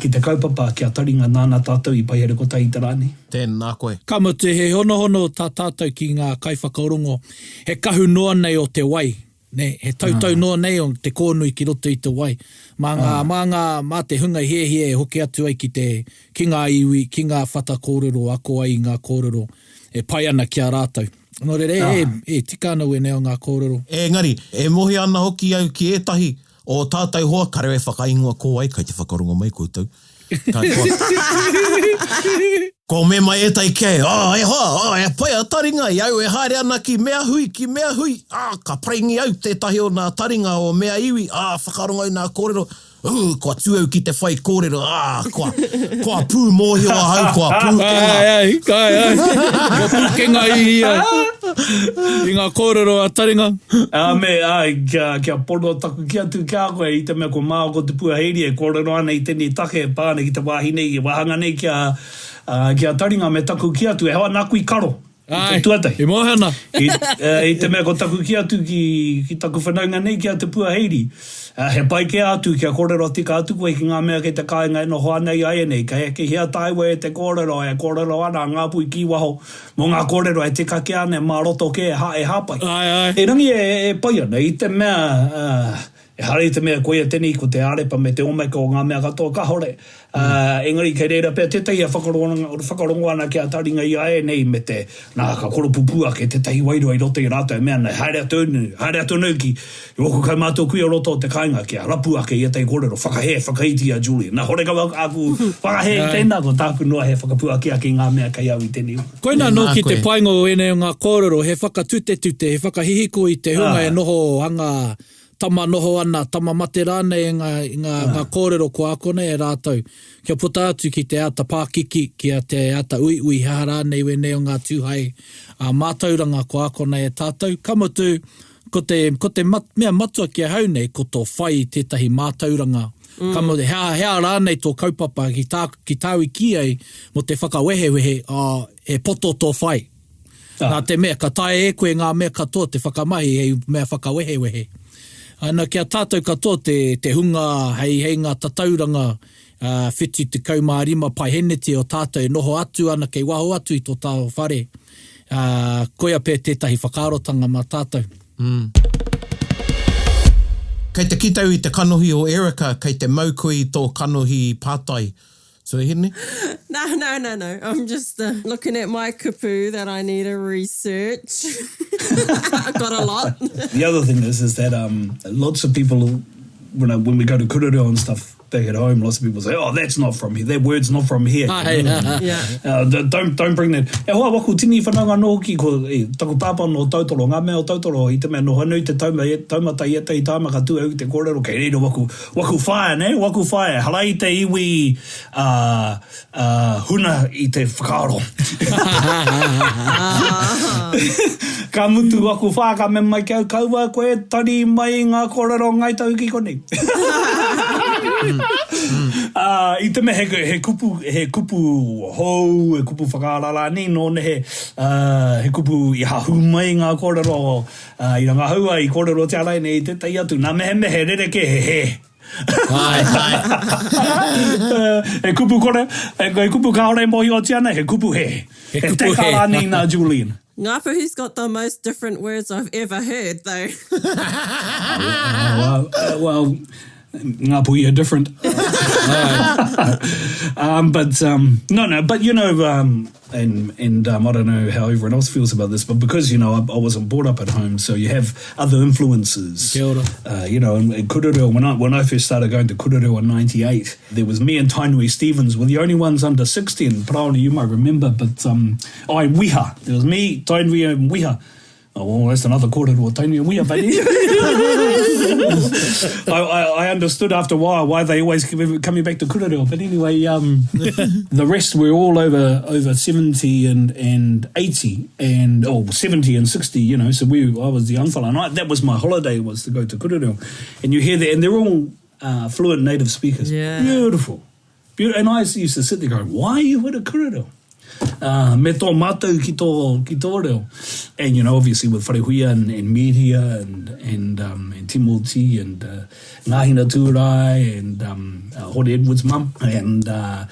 ki te kaupapa, ki a Taringa nāna tātou i paihere kotahi i te rā nei. Tēnā koe. Ka mutu, he honohono tā tātou ki ngā kaiwhakarongo, he kahu noa nei o te wai, nē, he tautau noa nei o te kōnui ki roto i te wai. Mā ngā, mā ngā, mā te hunga hiahia e hoki atu ai ki te, ki ngā iwi, ki ngā whata kōrero, ako ai i ngā kōrero e pai ana ki a rātou. Nō reira, e, e tika ana wēnei o ngā kōrero. Engari, e mōhio ana hoki au ki ētahi Ō tātou hoa, karewe whakaingoa ko wai kai te whakarongo mai koutou. Ka koa. Ko me mai ētahi kē, oh, e hoa, oh, e pai a taringa i au e haere ana ki mea hui, ki mea hui, ah, ka paringi au tētahi o nā taringa o mea iwi, ah, whakarongo au nā kōrero, ū, kua tū au ki te whai kōrero, ah, kua, kua pūmōhio ahau, kua pūkenga. Ai, ai, ai, ai. Kua pūkenga i ia, i ngā kōrero a taringa. Ā, me, āe, kia, kia pono taku kī atu ki a koe, i te mea ko māua ko Te Puaheiri e kōrero ana i tēnei take e pā ana ki te wāhi nei, i wāhanga nei ki a, ā, ki a Taringa, me taku kī atu, e hoa nāku i karo i te Āe, tuatahi. e mōhio ana. I, ā, i te mea ko taku kī atu ki, ki taku whanaunga nei ki a Te Puaheiri, ā, he pai kē atu kia kōrero tika atu koe ki ngā mea kei te kāinga e noho ana i āianei, kei hekehia tāua e te kōrero, e kōrero ana a Ngāpuhi ki waho, Mō ngā kōrero e tika kē ana, mā roto kē e hāpai. Āe, āe. Erangi e pai ana i te mea, ehara i te mea koia tenei ko te Arepa me te Omeka o ngā mea katoa, kahore. Ā, engari kei reira pea tētahi e whakarongo ana ki a taringa i a ēnei me te, nā, ka koropupū ake tētahi wairua i roto i a rātou e mea ana, haere atu unu, haere atu unu ki ōku kaumātua kuia o roto o te kāinga kia rapu ake i ētahi kōrero, whakahē, whakaiti i a Julian. Nā, horekau āku whakahē i tēnā, ko tāku noa he whakapuaki ake i ngā mea kei au i tēnei wā. Koinā nōki te painga o ēnei o ngā kōrero, he whakatutetute, he whakahihiko i te hunga e noho hanga Tama noho ana, tama mate rānei i ngā, i ngā, ngā kōrero kua akona e rātou, kia puta atu ki te āta pākiki, ki a te āta uiui he aha rānei wēnei o ngā tūhae ā mātauranga kua akona e tātou. Ka mutu, ko te, ko te mat, mea matua ki ahau nei, ko tō whai i tētahi mātauranga, ka mutu, he aha, he aha rānei tō kaupapa ki tā, ki tāu i kī ai mō te whakawehewehe, ā, he poto tō whai. Nā te mea, ka taea e koe ngā mea katoa te whakamahi hei mea whakawehewehe. Ana, ki a tātou katoa te, te hunga hei, hei ngā tatauranga ā, 75 paeheneti o tātou e noho atu ana kei waho atu i tō tāo whare, ā, koia pea tētahi whakaarotanga mā tātou. Kei te kite au i te kanohi o Erica, kei te mau koe i tō kanohi pātai. Tuahine? No, no, no, no. I'm just uh, looking at my kupu that I need to research. I've got a lot. The other thing is, is that um, lots of people, when, I, when we go to kura reo and stuff back at home, lots of people say, oh, that's not from here, that word's not from here. Yeah. Uh, don't, don't bring that. E hoa, waku tini whanaunga anō hoki, ko e, taku pāpā nō Tautoro, ngā mea o Tautoro, i te mea noho nui te tauma, e, taumata i ētahi tāma ka tū au ki te kōrero, kei reira waku, Waku whaea, nē, waku whaea, ehara i te iwi ā, ā, huna i te whakaaro. Ka mutu waku whaea, ka mea mai ki au, kaua koe e tari mai i ngā kōrero o Ngāi Tahu ki konei. Ā, i te mea he, he kupu, he kupu hou, he kupu whakaara rānei, nō nehe, ā, he kupu i hahū mai ngā kōrero Ā, i rangahaua, i kōrerotia rainei i tētahi atu, nā mehemea he rerekē, he hē. Āe, āe. He kupu kore, he kupu kāore e mōhiotia ana, he kupu hē. He kupu hē. He teka rānei nā Julian. Ngāpuhi's got the most different words I've ever heard though. Well, well, Ngāpuhi are different. Um, but, um, no, no, but you know, um, and, and um, I don't know how everyone else feels about this, but because, you know, I, I wasn't brought up at home, so you have other influences. Kia ora. Uh, you know, and, and kura reo, when I, when I first started going to kura reo in 98, there was me and Tainui Stevens were the only ones under 60, and Paraone, you might remember, but, um, oh, and Wiha. There was me, Tainui and Wiha. Oh, well, that's another kōrero o Tainui and Wiha, but I, I, I understood after a while why they always keep coming back to kura reo. But anyway, um, the rest were all over over 70 and, and 80 and, oh, 70 and 60, you know, so we, I was the young fella. And I, that was my holiday, was to go to kura reo. And you hear that, and they're all uh, fluent native speakers. Yeah. Beautiful. Beautiful. And I used to sit there going, why are you at a kura reo? Uh, me tō mātou ki tō, ki tō reo. And, you know, obviously with Wharehuia and, and Miria and, and, um, and Timoti and uh, Ngāhina Tūrae and um, uh, Hore Edwards' mum and uh,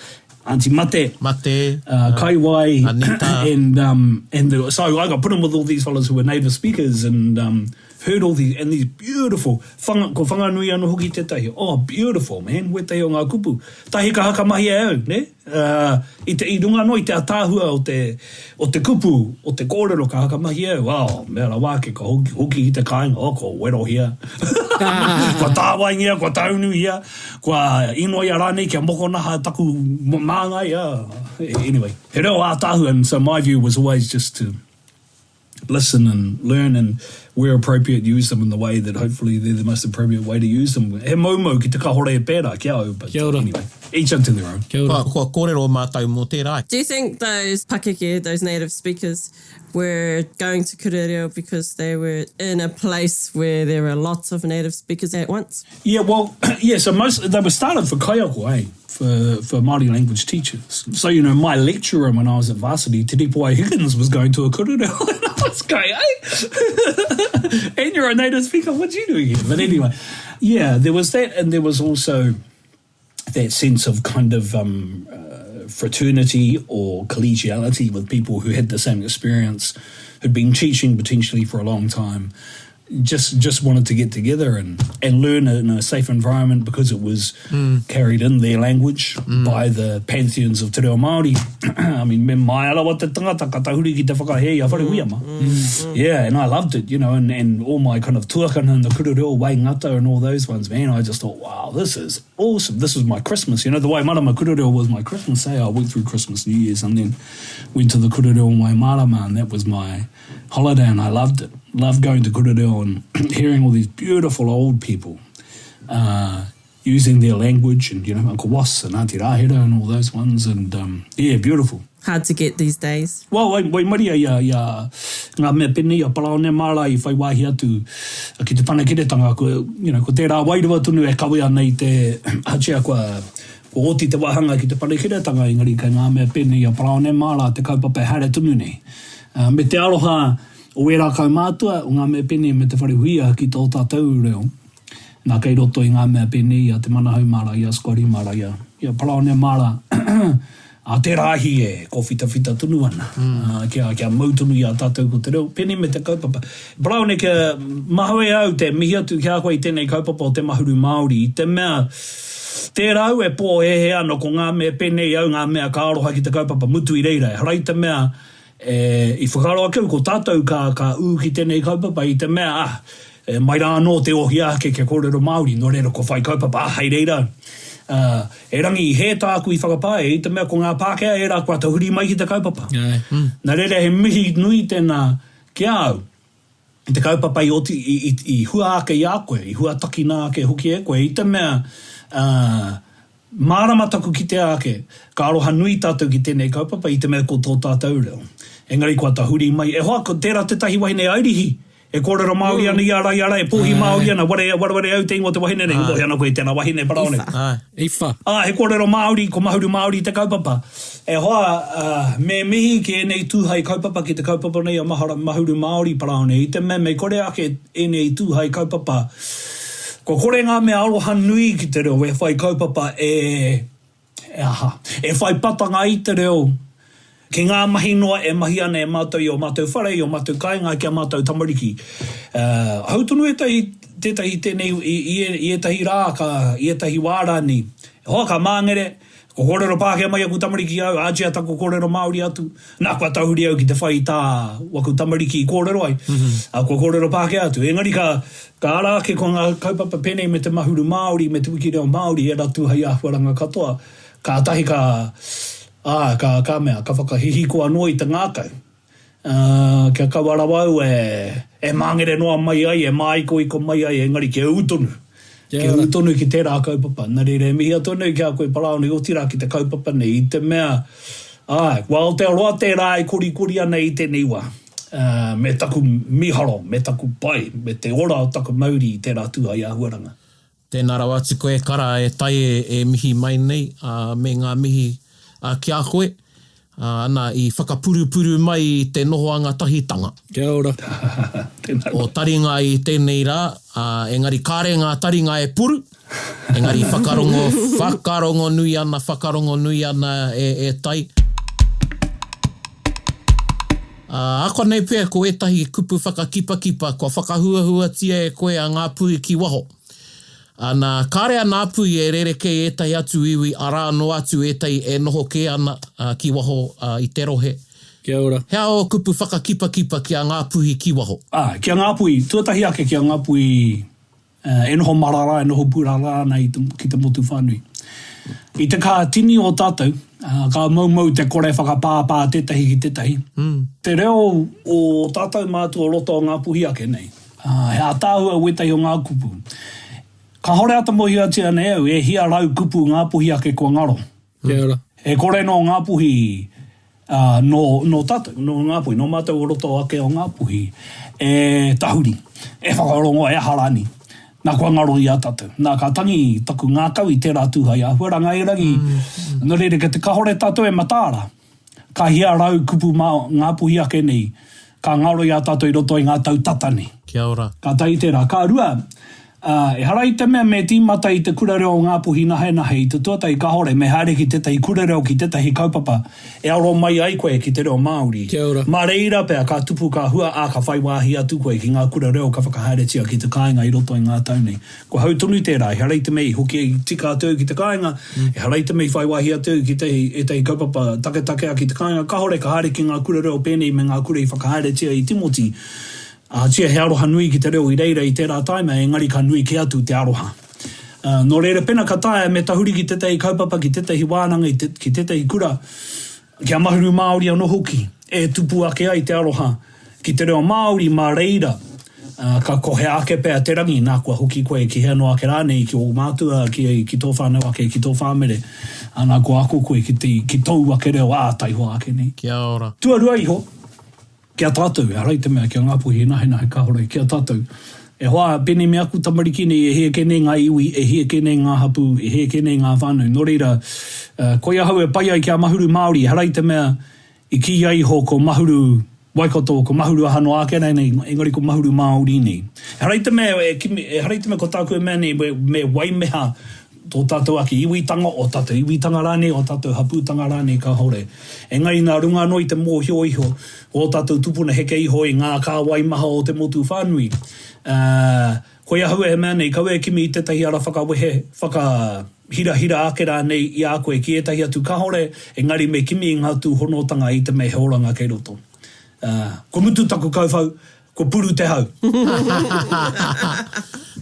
Auntie Mate. Mate. Uh, Kaiwai. Anita. And, um, and the, so I got put in with all these fellas who were native speakers and um, heard all these, and these beautiful, whanga, ko Whanganui anō hoki tētahi. Oh, beautiful, man, wētahi o ngā kupu. Tahi ka hakamahia e au, ne? Uh, i te, i runga anō i te ataahua o te, o te kupu, o te kōrero ka hakamahia e au, oh, mea rawa ake, ka hoki, hoki ki te kāinga, oh, kua werohia, kua tāwaingia, kua taunuhia, kua inoia rānei kia mokonaha taku māngai, ah, anyway. He reo ātaahua, and so my view was always just to listen and learn and where appropriate use them in the way that hopefully they're the most appropriate way to use them. He moumou ki te kahore e pērā ki a au, but Kia ora. anyway, each unto their own. Kia ora. Kua, kua kōrero mātou mō tērā. Do you think those pakeke, those native speakers, were going to kura reo because they were in a place where there were lots of native speakers at once? Yeah, well, yeah, so most, they were started for kaiako, eh? For, for Māori language teachers. So, you know, my lecturer when I was at varsity, Te Ripowai Higgins, was going to a kura reo, and I was going, eh? And you're a native speaker, what you doing here? But anyway, yeah, there was that, and there was also that sense of kind of um, uh, fraternity or collegiality with people who had the same experience, who'd been teaching potentially for a long time. Just just wanted to get together and and learn in a safe environment because it was mm. carried in their language mm. by the pantheons of Te Reo Māori. I mean, me māia rawa te tangata ka tahuri ki te whakahē i a Wharehuia mm. mā. Mm. mm. Yeah, and I loved it, you know, and, and all my kind of tuakana and the kura reo, Wayne Ngata and all those ones, man, I just thought, wow, this is awesome. This was my Christmas, you know, the Waimarama kura reo was my Christmas. Hey, I went through Christmas, New Year's, and then went to the kura reo in Waimarama, and that was my holiday, and I loved it. Loved going to kura reo and hearing all these beautiful old people uh, using their language, and, you know, Uncle Was and Auntie Rahira and all those ones, and um, yeah, beautiful. Hard to get these days. Well, wai, waimaria i a, i a ngā mea pēnei a Paraone mā rā i whai wāhi atu ki te panekiretanga, ko, you know, ko tērā wairua tonu e kawe ana i te hatia kua, kua oti te wāhanga ki te panekiretanga, engari kei ngā mea pēnei a Paraone mā rā te kaupapa e haere tonu nei. Uh, me te aroha o ērā kaumātua, o ngā mea pēnei me te whare huia ki tō tātou reo, Nā, kei roto i ngā mea pēnei i a Te Manahau Māra, i a Scotty Māra, i a, i a Paraone Māra, ā, tērā ahi e kōwhitawhita tonu ana, ā, kia, kia mau tonu i a tātou ko te reo, pēnei me te kaupapa. Paraone, kia mahue au te mihi atu ki a koe i tēnei kaupapa o Te Mahuru Māori, i te mea, tērā au e pōhēhē ana ko ngā mea pēnei au ngā mea ka aroha ki te kaupapa mutu i reira, ehara i te mea E, i whakaaro ake au ko tātou ka, ka ū ki tēnei kaupapa i te mea, ah, e, mai rā anō te ohia ake kia kōrero Māori, nō reira kua whai kaupapa, ah, hei reira, uh, erangi i hē tāku i whakapae i te mea ko ngā Pākehā ērā kua tahuri mai ki te kaupapa. Āe. Mm. Nā reira he mihi nui tēnā ki a au, i te kaupapa i oti, i, i, i hua ake i a koe, i huatakina ake hoki e koe, i te mea, uh, Mārama taku kitea ake, ka aroha nui tātou ki tēnei kaupapa i te mea ko tō tātou reo. Engari kua tahuri mai, e hoa, ko tērā tētahi wahine Airihi e kōrero Māori ana i a ra, i a ra, e pōhi Māori ana, ware, wareware au te ingoa o te wahine nei, ngohe ana koe i tērā wahine, Paraone. Iwha. Ā, he kōrero Māori, ko Mahuru Māori te kaupapa. E hoa, ā, me mihi ki ēnei tū hai kaupapa ki te kaupapa nei a Mahara, Mahuru Māori, Paraone, i te mea me kore ake ēnei tū hai kaupapa, Kua kore ngā mea aroha nui ki te reo e whai kaupapa e, e aha, e whai patanga i te reo ki ngā mahi noa e mahi ana e mātou i ō mātou whare, i ō mātou kāinga ki ā mātou tamariki. Uh, hau tonu ētahi, tētahi tēnei i, i, i ētahi rā, ka, i ētahi wā rānei. E hoa, ka māngere, Ko kōrero Pākehā mai aku tamariki ki au, ātia taku kōrero Māori atu. Nā, kua tahuri au ki te whai i tā waku tamariki i kōrero ai, ā, kua kōrero Pākehā atu. Engari ka, ka ara ake ko ngā kaupapa pēnei me te Mahuru Māori, me te Wiki Reo Māori, ērā tū hai āhuaranga katoa, kātahi ka, ā, ka, ka mea, ka whakahihiko anō i te ngākau. Ā, kia kaua rawa au e, e māngere noa mai ai, e māikoiko mai ai, engari kia ū tonu. Kia ū tonu ki tērā kaupapa. Nā reira, e mihi atu anei ki a koe Paraone, otirā ki te kaupapa nei, i te mea, āe, kua Aotearoa tērā e korikori ana i tēnei wā. Ā, me taku mīharo, me taku pai, me te ora o taku mauri i tērā tū hai āhuaranga. Tēnā rawa atu koe Kara e tai e mihi mai nei, ā, me ngā mihi ki a koe, ā, ana i whakapurupuru mai i te nohoanga tahitanga. Kia ora. Tēnā O koe. taringa i tēnei rā, ā, engari kāre ngā taringa e puru, engari whakarongo, whakarongo nui ana, whakarongo nui ana e, e tai. Ā, akonei pea ko ētahi kupu whakakipakipa kua whakahuahuatia e koe a Ngāpuhi ki waho. Ana, kāre a Ngāpuhi e rerekē i ētahi atu iwi, arā noa atu ētahi e noho kē ana ki waho i te rohe. Kia ora. He aha ō kupu whakakipakipa ki a Ngāpuhi ki waho? Ā, ki a Ngāpuhi, tuatahi ake ki a Ngāpuhi E noho marara, e noho purara ana i te, ki te motu whānui. I te kaha tini o tātou, ka moumou te kore whakapāpā tētahi ki tētahi. Te reo o tātou mātua o roto o Ngāpuhi ake nei, he ātaahua wētahi o ngā kupu. Kāore ata mōhiotia nei au e hia kupu Ngāpuhi ake kua ngaro. Kia ora. He kore nō Ngāpuhi, ā, nō, nō tātou, nō Ngāpuhi, nō mātou o roto ake o Ngāpuhi, e tahuri, e whakarongo, e aha rānei. Nā, kua ngaro i a tātou. Nā, ka tangi taku ngākau i tērā tūhai āhuaranga erangi, nō reira, kei te kahore tātou e mataara. Ka 100 kupu mā Ngāpuhi ake nei, ka ngaro i a tātou i roto i ngā tau tata nei. Kia ora. Ka tahi tērā. Ka rua, Ā, ehara i te mea me tīmata i te kura reo o Ngāpuhi nahenahe i te tuatahi kāore me haere ki tētahi kura reo ki tētahi kaupapa e aro mai ai koe ki te reo Māori. Kia ora. Mā reira pea ka tupu ka hua ā ka whai wāhi atu koe ki ngā kura reo ka whakahaeretia ki te kāinga i roto i ngā tau nei. Kua hau tonu tērā, ehara i te mea i hoki tika atu au ki te kāinga, ehara i te mea i whai wāhi atu au ki tētahi, ētahi kaupapa taketake ki te kāinga, kāore ka haere ki ngā kura reo pēnei me ngā kura i whakahaeretia i Timoti. Ahatia he aroha nui ki te reo i reira i tērā taima, engari ka nui kē atu te aroha. Nō reira, pena ka taea me tahuri ki tētahi kaupapa, ki tētahi wānanga, ki tētahi kura, kia mahuru Māori anō hoki, e tupu ake ai te aroha ki te reo Māori, mā reira, ka kohea ake pea te rangi, nā kua hoki koe ki hea noa ake rānei, ki ō mātua, ki, ki tō whānau ake, ki tō whāmere, ana kua ako koe ki te, ki tōu ake reo ā taihoa ake nei. Kia ora. Tuarua iho, Ki a tātou, ehara i te mea ki a Ngāpuhi nahenahe kāore, ki a tātou. E hoa, pēnei me aku tamariki nei, e hē kē nei ngā iwi, e hē kē nei ngā hapū, e hē kē nei ngā whānau. Nō reira, koia ahau e pai ai ki a Mahuru Māori, ehara i te mea i kīia iho ko Mahuru Waikato, ko Mahuru aha noa ake rānei, engari ko Mahuru Māori nei. Ehara i te mea e kimi, ehara i te mea ko tāku e mea nei me waimeha tō tātou ake iwitanga, ō tātou iwitanga rānei, ō tātou hapūtanga rānei kāore. Engari nā runga anō i te mōhio iho o ō tātou tupuna heke iho i ngā kāwai maha o te motu whānui, ā, koia ahau e mea nei, kaua e kimi i tētahi ara whakawehe, whakahirahira ake rānei i a koe ki ētahi atu kāore, engari me kimi i ngā tūhonotanga i te mea he oranga kei roto. Ā, kua mutu taku kauwhau, Kua puru te hau.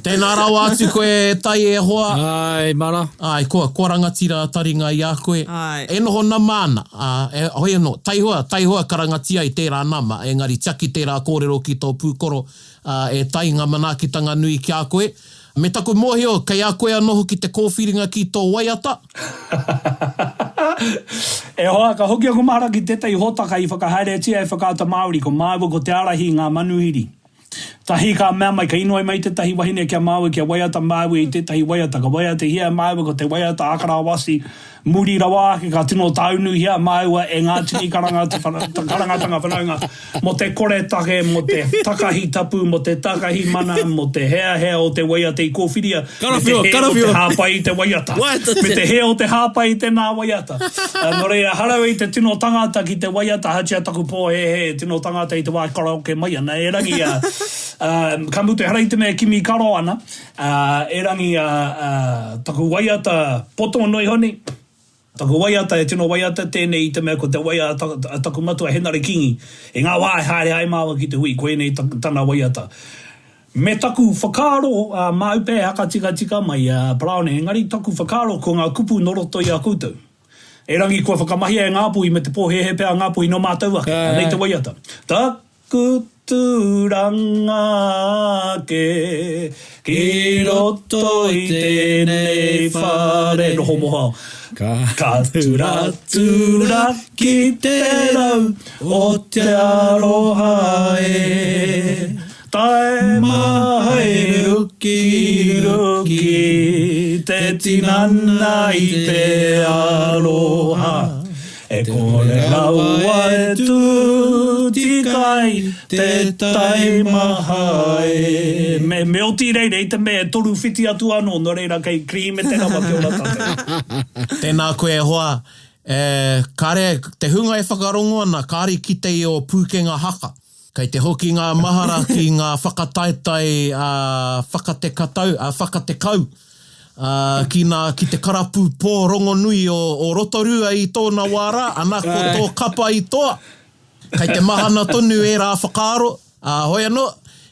Tēnā rawa atu koe e Tai e hoa. Āe, mara. Āe, kua, kua rangatira a taringa i a koe. Āe. E noho nama ana, ā, e, hoi anō, taihoa, taihoa karangatia i tērā nama, engari tiaki tērā kōrero ki tō pūkoro, ā, e Tai ngā manaakitanga nui ki a koe. Me taku mōhio, kei a koe anō hoki te kōwhiringa ki tō waiata. E hoa, ka hoki aku mahara ki tētahi hōtaka i whakahaeretia e Whakaata Māori, ko māua ko Te Ārahi ngā manuhiri. Tahi ka mea mai, ka inoi mai tētahi wahine ki a māua kia waiata māua i tētahi waiata. Ka waiatahia e māua ko te waiata Akarawasi, muri rawa ake ka tino tāunuhia māua e ngā tini karanga, karangatanga whanaunga. Mō te koretake, mō te takahi tapu, mō te takahi mana, mō te heahea o te waiata i kōwhiria, me te hē o te hāpai i te waiata. Me te hē o te hāpai i tēnā waiata. Nō reira, ehara au i te tino tangata ki te waiata, ahatia taku pōhēhē, tino tangata i te wā e karaoke mai ana, erangi, ka mutu, ehara i te mea e kimi karo ana, erangi, taku waiata poto noa iho nei. Taku waiata, he tino waiata tēnei i te mea ko te waiata a taku matua Henare Kingi. I ngā wā e haere ai māua ki te hui, koinei tana waiata. Me taku whakaaro, ā, māu pea e hakatikatika mai, ā, Paraone, engari taku whakaaro ko ngā kupu nō roto i a koutou. Erangi kua whakamahia e Ngāpuhi me te pōhēhē pea a Ngāpuhi nō mātou ake. Anei te waiata. Taku tūranga ake ki roto i tēnei whare noho moha. Ka turatura ki te rau o te aroha e. Tae mai ruki ruki te tinana i te aroha. E kore rawa e tū tikai te taimaha e. Me, me oti reira i te mea e toru whiti atu anō, nō reira kei cream te rawa kia ora tātou. Tēnā koe e hoa. E, kare, te hunga e whakarongo ana, kāre i kite i ō pūkenga haka. Kei te hoki ngā mahara ki ngā whakataetae a whakatekatau, a whakatekau, ā, ki nā, ki te karapu pō rongonui o, o Rotorua i tōna wā rā, ana ko tō kapa i toa. Kei te mahana tonu ērā whakaaro, ā, hoi anō,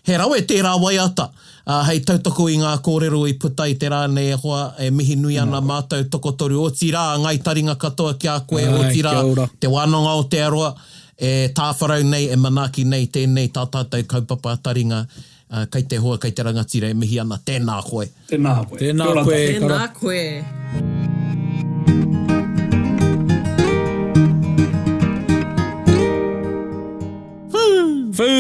he rawe tērā waiata, ā, hei tautoko i ngā kōrero i puta i te rā nei e hoa, e mihi nui ana mātou tokotoru, otirā, Ngāi Taringa katoa ki a koe, otirā, Te Wānanga o Aotearoa, E tāwharau nei, e manaaki nei tēnei tā tātou kaupapa taringa, kei te hoa, kei te rangatira e mihi ana, tēnā koe. Tēnā koe. Tēnā koe, kara. Tēnā koe. Whū! Whū!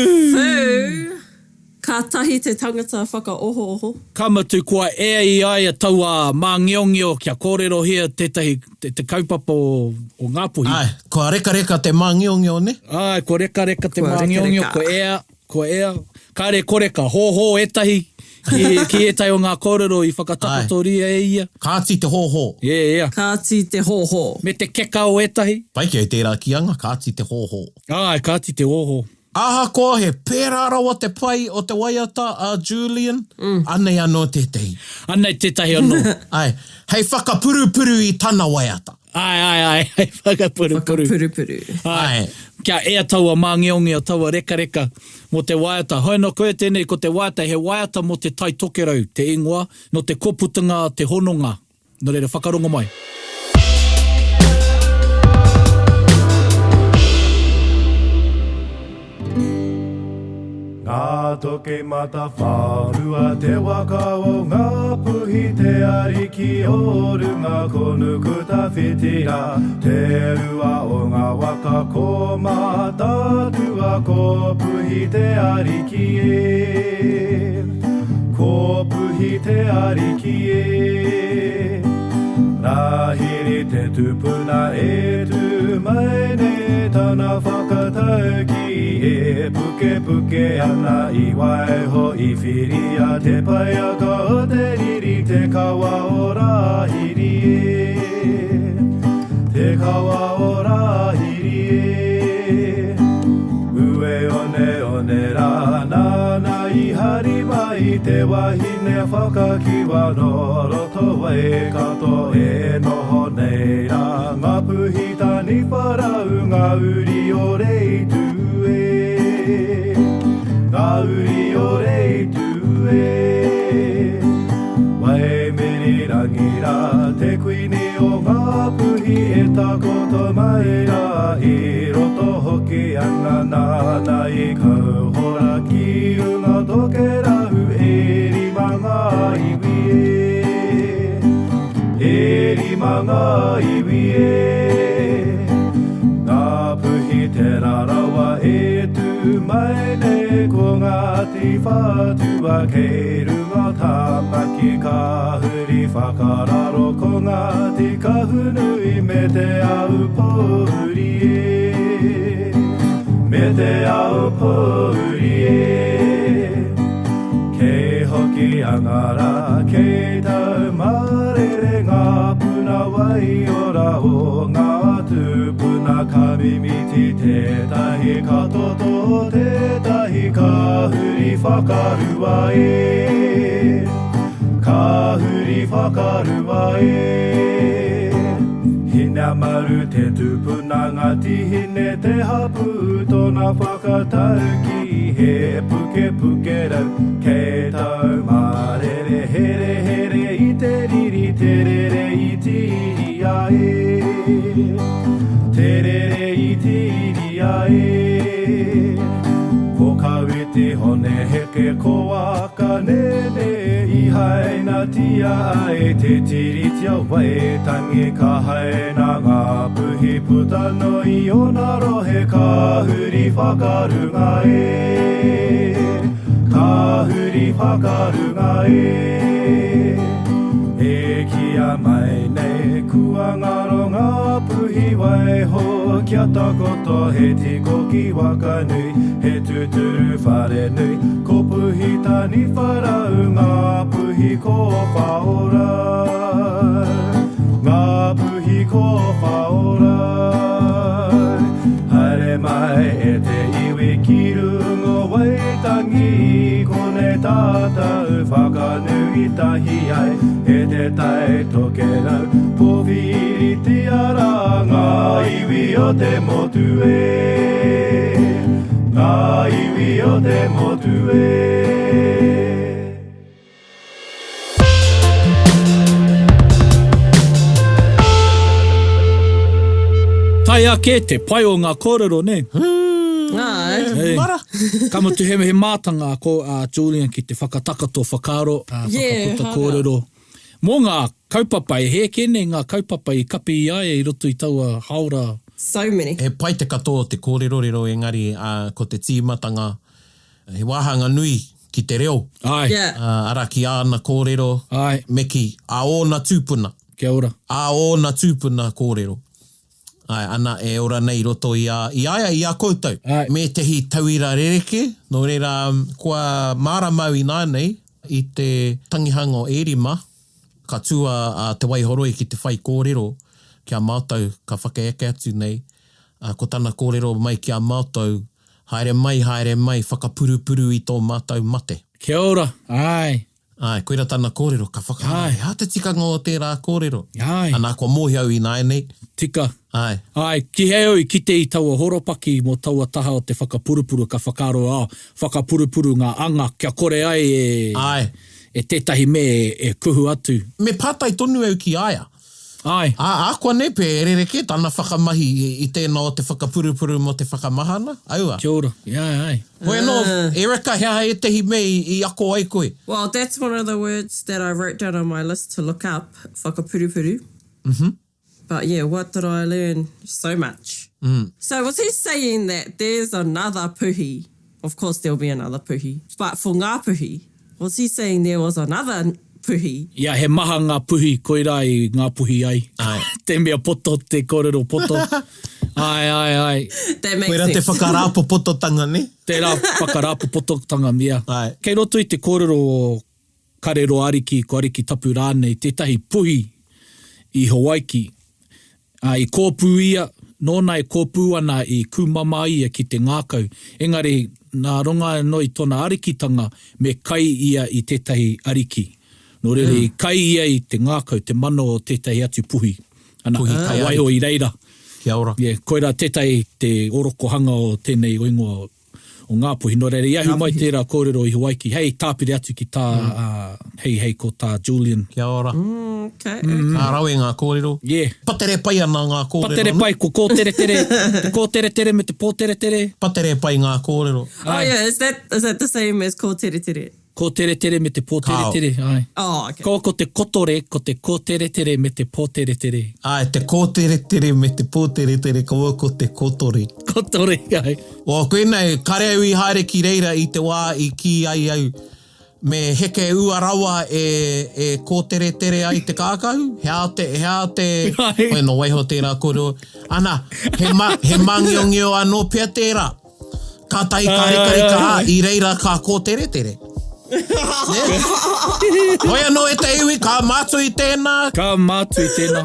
Kātahi te tangata whakaohooho. Ka mutu kua ea i a ia taua māngeongeo kia kōrerohia tētahi, te kaupapa o Ngāpuhi. Āe, kua rekareka te māngeongeo, nē? Āe, kua rekareka te māngeongeo, kua ea, kua ea. Kāre kore ka hōhō ētahi. Ki, ki ētahi o ngā kōrero i whakatakotoria e ia. Kāti te hōhō. Yeah, yeah. Kāti te hōhō. Me te keka o ētahi. Pai ki au tērā kīanga, kāti te hōhō. Āe, kāti te hōhō. Ahakoa he pērā rawa te pai o te waiata a Julian, anei anō tētahi. Anei tētahi anō. Āe, hei whakapurupuru i tana waiata. Āe, āe, āe, hei whakapurupuru. Whakapurupuru. Āe. Kia ea taua māngeongeo, taua rekareka mō te waiata. Hoi nō koe tēnei, ko te waiata, he waiata mō Te Tai Tokerau te ingoa, nō te koputanga te hononga. Nō reira, whakarongo mai. Ngā toke matawhārua te waka o Ngāpuhi te ariki o runga ko Nukutawhiti rā te rua o ngā waka ko Mātaatua ko Puhi te ariki e Ko Puhi te ariki e Rāhiri te tupuna e tū mai nei tana whakataukī e pukepuke ana i waiho i whiria te paiaka o te riri te kawa o Rāhiri e Te kawa o Rāhiri e Ue one one rā nāna i hari mai te wahine whakakiwa nō roto Waikato e noho nei rā Ngā puhi taniwha rau ngā uri o Reitū e Ngā uri o Reitū e Waimirirangi rā te kuini o Ngāpuhi e takoto mai rā I roto hoki ana nāna i kauhora ki runga Tokerau e rima ngā iwi e E rima ngā iwi e Ngāpuhi Te Rarawa e tū mai nei ko Ngāti Whātua kei runga Tāmaki ka huri whakararo ko Ngāti Kahunui me Te Aupōuri e Me Te Aupōuri e Kei Hokianga rā, kei Taumārere ngā puna waiora o ngā tūpuna ka mimiti tētahi ka toto tētahi ka huri whakarua e Ka huri whakarua e Hinemaru te tupuna Ngāti Hine te hapū tōna whakataukī he pukepuke rau kei Taumārere herehere i te riri te rere i tīria e Te rere i tīria e Ko Kawiti Hone Heke ko Akanene i hainatia ai te Tiriti o Waitangi ka haina ngā puhi puta noa i ōna rohe ka huri whakarunga e Ka huri whakarunga e E kīia mai nei kua ngaro ngā puhi waiho kia takoto he tiko ki Wakanui he tūturu wharenui ko Puhi Taniwharau ngā puhi kōwhaora Ngā puhi kōwhaora Haere mai e te iwi ki runga o Waitangi i konei tātou whakanui tahi ai e te tai tokerau Pōwhiritia rā ngā iwi o te motu e Ngā iwi o te motu e. Tae ake te pai o ngā kōrero, nē? Āe. Hey. Mara. Ka mutu he, he mātanga ko a Julian ki te whakatakato whakaaro, a Yeah, whakaputa hara. kōrero. Mō ngā kaupapa, e hē kē nei ngā kaupapa i kapi i a ia i roto i taua haora. So many. He pai te katoa o te kōrerorero engari ko te tīmatanga He wāhanga nui ki te reo. Āe. Yeah. Arā, ki āna kōrero. Āe. Me kī, a ōna tūpuna. Kia ora. A ōna tūpuna kōrero. Āe, ana, e ora nei i roto i a, i a ia, i a koutou. Āe. Me ētehi tauira rerekē, nō reira, kua mārama au ināianei. I te tangihanga o Ērima, ka tū a Te Waihoroi ki te whaikōrero ki a mātou ka whakaeke atu nei, ā, ko tana kōrero mai ki a mātou, Haere mai, haere mai, whakapurupuru i tō mātou mate. Kia ora, āe. Āe, koira tana kōrero, ka whakaaro, he aha te tikanga o tērā kōrero? Āe. Anā, kua mōhio au ināianei. Tika. Āe. Āe, kihai au i kite i taua horopaki mō taua taha o te whakapurupuru, ka whakaaro, oh, whakapurupuru ngā anga kia kore ai e, Āe. e tētahi me e kuhu atu. Me pātai tonu au ki a ia. Āe. Ā, ākuanei pea e rerekē tana whakamahi i tēnā o te whakapurupuru mō te whakamahana, aua. Kia ora. Āe, āe. Hoi anō, Erica, he aha ētehi mea i ako ai koe? Well, that's one of the words that I wrote down on my list to look up, whakapurupuru. But yeah, what did I learn? So much. So was he saying that there's another puhi? Of course there'll be another puhi. But for Ngāpuhi, was he saying there was another puhi? Yeah, he maha ngā puhi, koirā i Ngāpuhi ai. Āe. Te mea poto, te kōrero poto. Āe, āe, āe. That makes Koirā te sense. whakarāpopototanga, nē? Tērā whakarāpopototanga, yeah. Āe. Kei roto i te kōrero o Karero Ariki, ko Ariki Tapu rānei, tētahi puhi i Hawaiki. Ā, i kōpū ia, nōna e kōpū ana i kūmama ia ki te ngākau, engari nā runga anō i tōna arikitanga me kai ia i tētahi ariki. Nō reira, i kai ia i te ngākau, te mana o tētahi atu puhi. Ana, Puhi ka kai waiho ariki. i reira. Kia ora. Yeah, koirā tētahi te orokohanga o tēnei ingoa o Ngāpuhi. Nō reira, i ahu mai tērā kōrero i Hawaiki, hei tāpiri atu ki tā, hei, hei ko tā Julian. Kia ora. Okay, okay. Ka rawe ngā kōrero. Yeah. Patere pai ana ngā kōrero. Patere pai, ko kōteretere, te kōteretere me te pōteretere. Patere pai ngā kōrero. Oh yeah, is that, is that the same as kōteretere? Kōteretere me te pōteretere, āe. Oh, okay. Kaua ko te kotore, ko te kōteretere me te pōteretere. Āe, te kōteretere me te pōteretere, kaua ko te kotore. Kotore, āe. Well, koinei, kare au i haere ki reira i te wā i kī ai au, me heke ua rawa e, e kōteretere ai te kākahu? He aha te, he aha te, Āe. hoi nō waiho tērā kōrero. Ana, he ma, he māngiongio anō pea tērā. Kātahi ka rikarika, ā, i reira ka kōteretere. Nē? Hoi anō e te iwi, ka mātui tēnā. Ka mātui tēnā.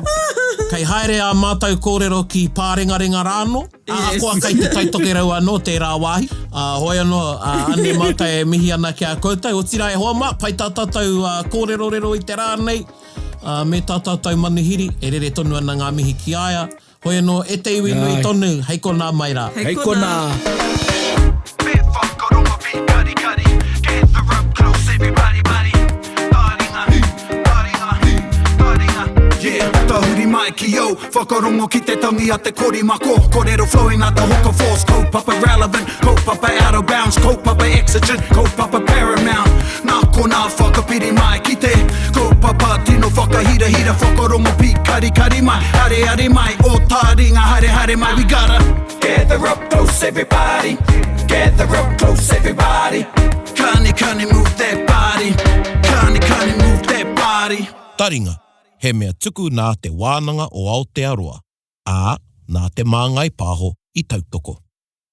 Kei haere ā mātou kōrero ki Pārengarenga rānō, ahakoa kei Te Tai Tokerau anō tērā wāhi. Ā, hoi anō, ā, anei mātou e mihi ana ki a koutou. Otirā e hoa mā, pai tā tātou kōrerorero i te rā nei, ā, me tā tātou manuhiri, e rere tonu ana ngā mihi ki a ia. Hoi anō, e te iwi nui tonu, hei konā mai rā. Hei konā. Me whakarongo be karikari Gather up close everybody buddy Taringa, taringa, taringa Yeah, tahuri mai ki au Whakarongo ki te tangi a te korimako Korero flowing like the hook of force Kaupapa relevant, kaupapa out of bounds Kaupapa exigent, kaupapa paramount Nā konā whakapiri mai ki te kaupapa tino whakahirahira Whakarongo pīkarikari mai, areare mai Ō taringa haere haere mai We gotta gather up close everybody Gather up close everybody Kani kani move that body Kani kani move that body Taringa, he mea tuku nā Te Wānanga o Aotearoa, ā, nā Te Māngai Pāho i tautoko.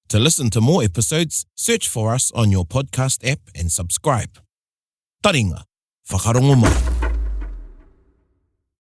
To listen to more episodes, search for us on your podcast app and subscribe. Taringa, whakarongo mai.